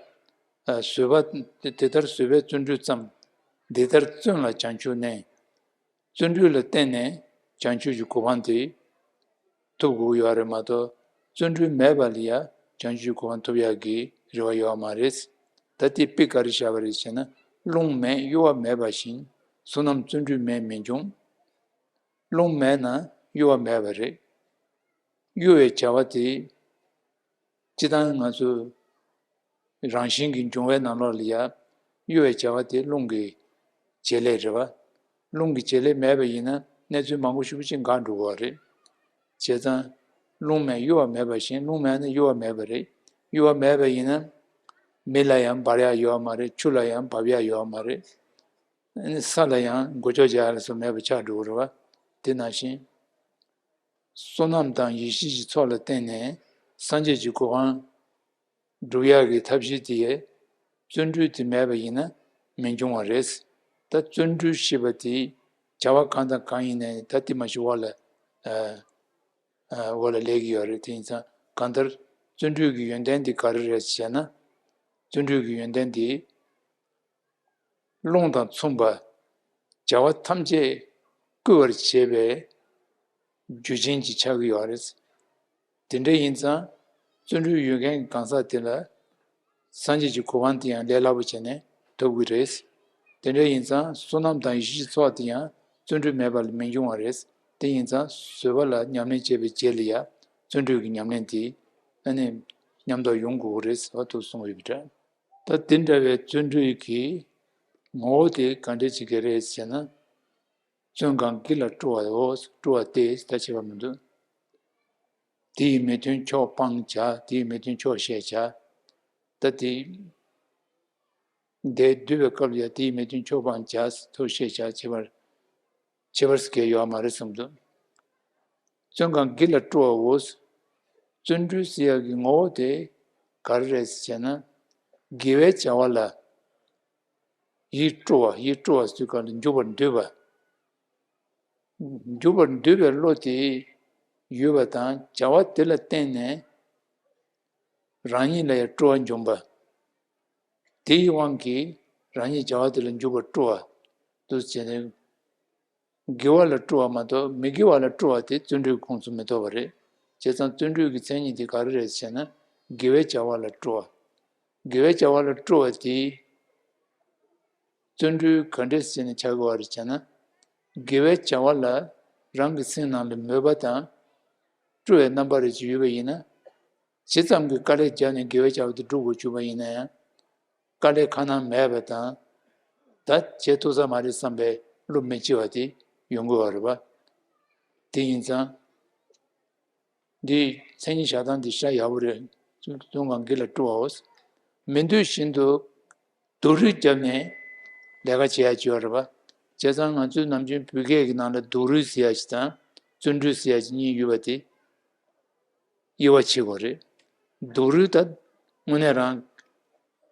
ཨ། བཟོད་པ། དེ་ལྟར་བཟོད་པས་བརྩོན་འགྲུས་བརྩམས། འདི་ལྟར་བརྩོན་ལ་བྱང་ཆུབ་གནས། བརྩོན་འགྲུས་ལ་བརྟེན་ནས་བྱང་ཆུབ་ཀྱི་གོ་འཕང་དེ་ཐོབ་དགོས་ཡོད་རེད་མ་གཏོགས། བརྩོན་འགྲུས་མེད་པ་ལ་ཡང་བྱང་ཆུབ་ཀྱི་གོ་འཕང་ཐོབ་ཡག་གི་རེ་བ་ཡོད་མ་རེད། ད་དེ་དཔེ་ག་རེ་བཞག་པ་རེད་ཟེར་ན། སློང་མེད་གཡོ་བ་མེད་པ་བཞིན། བསོད་ནམས་བརྩོན་འགྲུས་མེད་མི་འབྱུང་། སློང་མེད་ན་གཡོ་བ་མེད་པ་རེད། གཡོ་བའི་བྱ་བ་དེ། སྤྱིར་བཏང་ང་ཚོ་རང་བཞིན་གྱིས་འབྱུང་བའི་ནང་ལོགས་ལ་ཡ། གཡོ་བའི་བྱ་བ་དེ་རླུང་གི་བྱེད་ལས་རེད་བ། རླུང་གི་བྱེད་ལས་མེད་པ་ཡིན་ན་གནས་ཚུལ་མང་པོ་ཞེ་པོ་ཅིག་འགག་འགྲོ་གི་རེད། བྱས་ཙང་། སློང་མེད་གཡོ་བ་མེད་པ་བཞིན། སློང་མེད་ན་གཡོ་བ་མེད་པ་རེད། གཡོ་བ་མེད་པ་ཡིན་ན། མེ་ལ་ཡང་འབར་ཡག་ཡོད་མ་རེད། ཆུ་ལ་ཡང་འབབ་ཡག་ཡོད་མ་རེད། ས་ལ་ཡང་མགོ་ལྕོག་རྒྱག་ཡག་ལ་སོགས་མེད་པ་ཆགས་འགྲོ་གི་རེད་བ། དེ་ནང་བཞིན། བསོད་ནམས་དང་ཡེ་ཤེས་ཀྱི་ཚོགས་ལ་བརྟེན་ནས་སངས་རྒྱས་ཀྱི་གོ་འཕང་སྒྲུབ་ཡག་གི་ཐབས་ཤེས་དེ་ཡས་བརྩོན་འགྲུས་དེ་མེད་པ་ཡིན་ན་མི་འབྱུང་བ་རེད། ད་བརྩོན་འགྲུས་ཞེས་པ་དེ་བྱ་བ་གང་དང་གང་ཡིན་ནའི་ད་དེ་མ་ཞིག་འོག་ལ་ཨ་ཨ་འོག་ལ་སླེབས་ཀྱི་ཡོད་རེད། དེ་ཡིན་ཙང་གང་ལྟར་བརྩོན་འགྲུས་ཀྱི་ཡོན་ཏན་དེ་ག་རེ་རེད་ཟེར་ན། བརྩོན་འགྲུས་ཀྱི་ཡོན་ཏན་དེ། རླུང་དང་མཚུངས་པ། བྱ་བ་ཐམས་ཅད་བསྐུལ་བར་བྱེད་པའི་རྒྱུ་ཅན་གྱི་ཆགས་ཀྱི་ཡོད་རེད། དེ་འདྲ་ཡིན་ཙང་བརྩོན་འགྲུས་ཡོད་མཁན་གྱི་གང་ཟག་དེ་ལ་སངས་རྒྱས་ཀྱི་གོ་འཕང་དེ་ཡང་ལས་སླ་པོ་བྱས་ནས་ཐོབ་ཀྱི་རེད། དེ་འདྲ་ཡིན་ཙང་བསོད་ནམས་དང་ཡེ་ཤེས་ཀྱི་ཚོགས་དེ་ཡང་བརྩོན་འགྲུས་མེད་པ་ལ་མི་འབྱུང་བ་རེད། དེ་ཡིན་ཙང་བཟོད་པ་ལ་ཉམས་ལེན་བྱས་པའི་རྗེས་ལ་ཡང་བརྩོན་འགྲུས་ཀྱི་ཉམས་ལེན་དེ་ཨ་ནི་མཉམ་དུ་ཡོང་དགོས་ཀྱི་རེད་ཟེར་བ་དུ་གསུངས་ཡོད་པ་འདྲ། ད་དེ་འདྲ་བའི་བརྩོན་འགྲུས་ཀྱི་ངོ་བོ་དེ་ག་འདྲ་ཅིག་གི་རེད་ཟེར་ན། བརྩོན་གང་གིས་ལ་སྤྲོ་བའོ། སྤྲོ་བ་སྟེ་ད་བྱེད་པ་མི་འདུག་དེ་ཡི་མི་མཐུན་ཕྱོགས་སྤང་བྱ། དེ་ཡི་མི་མཐུན་ཕྱོགས་ཤེས་བྱ། ད་དེ་འདས་བསྡུས་པའི་སྐབས་ལ་ཡང་དེ་ཡི་མི་མཐུན་ཕྱོགས་སྤང་བྱ་ཐོག་ཤེས་བྱ་བྱེད་པར་བྱེད་པར་སྐལ་ཡོད་མ་རེད་གསུངས་འདུག་བརྩོན་གང་གིས་ལ་སྤྲོ་བའོ། བརྩོན་འགྲུས་ཟེར་ཡག་གི་ངོ་བོ་དེ་ག་རེ་རེད་ཟེར་ན། དགེ་བའི་བྱ་བ་ལ་ཡིད་སྤྲོ་བ། ཡིད་སྤྲོ་བ་ཟེར་ག་ལ་འཇུག་པར་འདོད་པ། འཇུག་པར་འདོད་པའི་བློ་དེ་ཡོད་པ་དང་བྱ་བ་དེ་ལ་བརྟེན་ནས་རང་ཉིད་ལ་ཡང་སྤྲོ་བ་འབྱུང་བ། དེ་ཡི་དབང་གིས་རང་ཉིད་བྱ་བ་དེ་ལ་འཇུག་པར་སྤྲོ་བ་འདུ་བྱས་ནས། དགེ་བ་ལ་སྤྲོ་བ་མ་གཏོགས་མི་དགེ་བ་ལ་སྤྲོ་བ་དེ་བརྩོན་འགྲུས་ཁོངས་སུ་མི་གཏོགས་པ་རེད། བྱས་ཙང་བརྩོན་འགྲུས་ཀྱི་མཚན་ཉིད་དེ་ག་རེ་རེད་ཟེར་ན། དགེ་བའི་བྱ་བ་ལ་སྤྲོ་བ། དགེ་བའི་བྱ་བ་ལ་སྤྲོ་བ་དེ་བརྩོན་འགྲུས་ག་འདྲས་བྱས་ནས་བྱ་དགོས་པ་རེད་ཟེར་ན། དགེ་བའི་བྱ་བ་ལ་རང་གི་སེམས་ནང་ལ་མོས་པ་དང་སྤྲོ་བའི་རྣམ་པ་རེ་ཅིག་ཡོད་པ་ཡིན་ན། ཇི་ཙམ་གྱི་དཀའ་ལས་བརྒྱབ་ནས་དགེ་བའི་བྱ་བ་དེ་སྒྲུབ་དགོས་བྱུང་བ་ཡིན་ན་ཡང་། དཀའ་ལས་ཁ་ནང་མེད་པ་དང་། ད་བྱེད་ཐུབ་ས་མ་རེད་བསམ་པའི་བློ་མི་སྐྱེ་བ་དེ་ཡོང་དགོས་པ་རེད་པ། དེ་ཡིན་ཙང་། འདིའི་མཚན་ཉིད་བཞག་སྟངས་འདི་ཤ་ཡག་པོ་རེད། ཙུང་ཁང་གི་ལ་སྤྲོ་བའོ། མི་འདོད་བཞིན་དུ་སྡུག་རུས་བརྒྱབ་ནས་ལས་ཀ་བྱེད་ཡ་བྱེད་པ་རེད་པ། བྱས་ཙང་ང་ཚོའི་ནམ་རྒྱུན་བོད་སྐད་ཀྱི་ནང་ལ་སྡུག་རུས་ཟེར་ཡ་ཞིག་དང་བརྩོན་འགྲུས་ཟེར་ཡ་ཞིག་གཉིས་ཡོད་པ་དེ། དབྱེ་བ་ཕྱེ་དགོས་རེད། སྡུག་རུས་ད་དངོས་གནས་རང་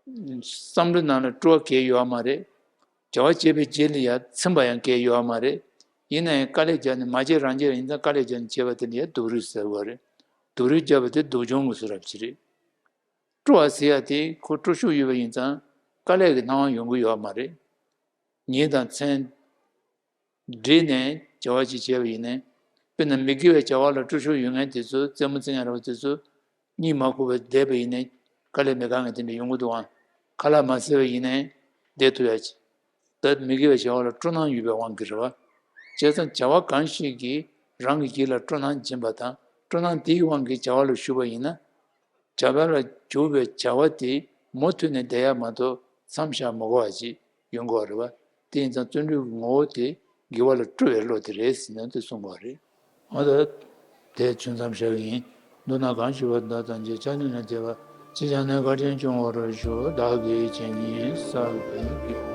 བསམ་བློའི་ནང་ལ་སྤྲོ་བ་གང་ཡང་ཡོད་མ་རེད། བྱ་བ་བྱེད་པའི་རྗེས་ལ་ཡང་ཚིམ་པ་ཡང་གང་ཡང་ཡོད་མ་རེད། ཡིན་ན་ཡང་དཀའ་ལས་བརྒྱབ་ནས་མ་བྱེད་རང་བྱེད་ཡིན་ཙང་དཀའ་ལས་བརྒྱབ་ནས་བྱས་པ་དེ་ལ་ཡང་སྡུག་རུས་ཟེར་དགོས་རེད། སྡུག་རུས་བརྒྱབ་པ་དེ་སྡུག་སྦྱོང་གི་བཟོ་འདྲ་ཅིག་རེད། སྤྲོ་བ་ཟེར་ཡ་དེ་ཁོ་སྤྲོ་ཤུགས་ཡོད་པ་ཡིན་ཙང་དཀའ་ལས་ཀྱི་སྣང་བ་ཡོང་གི་ཡོད་མ་རེད། ཉིན་དང་མཚན། བསྒྲིལ་ནས་བྱ་བ་ཅིག་བྱས་པ་ཡིན་ནའི། དཔེར་ན་མི་དགེ་བའི་བྱ་བ་ལ་སྤྲོ་ཤུགས་ཡོད་མཁན་དེ་ཚོ་རྩེད་མོ་རྩེ་མཁན་ར་བ་དེ་ཚོ་གཉིད་མ་ཁུག་པར་བསྡད་པ་ཡིན་ནའི་དཀའ་ལས་མི་འགག་མཁན་དེ་འདྲ་ཡོང་གི་འདུག་ཨང་། ཁ་ལག་མ་བཟས་པ་ཡིན་ནའི་བསྡད་ཐུབ་ཡ་ཅིག་ད་མི་དགེ་བའི་བྱ་བ་ལ་སྤྲོ་སྣང་ཡོད་པའི་དབང་གིས་རེད་བ། བྱས་ཙང་བྱ་བ་གང་ཞིག་གིས་རང་གི་ཡིད་ལ་སྤྲོ་སྣང་སྦྱིན་པ་དང་སྤྲོ་སྣང་དེའི་དབང་གིས་བྱ་བ་ལ་ཞུགས་པ་ཡིན་ན། བྱ་བ་ལ་འཇུག་པའི་བྱ་བ་དེ་མུ་མཐུད་ནས་བསྡད་ཡ་མ་གཏོགས་མཚམས་བཞག་མི་དགོས་པ་ཅིག་ཡོང་དགོས་པ་རེད་བ། དེ་ཡིན་ཙང་བརྩོན་འགྲུས་ཀྱི་ངོ་བོ་དེ་དགེ་བ་ལ་སྤྲོ་བའི་བློ་དེ་རེད་ཟེར་ནས་དེ་གསུངས་པ་རེད། འོ་ད་དེ་ཆུད་མཚམས་བཞག་གི་ཡིན། མདོར་ན་གང་ཞུ་བ་བདག་ཐམས་ཅད་ཆ་མཉམ་ལ་བདེ་བ་ཅི་བྱུང་ནས་བཀའ་དྲིན་སྐྱོང་བར་ཤོག་བདག་གིས་བྱས་ཉིད་བསགས་པའི།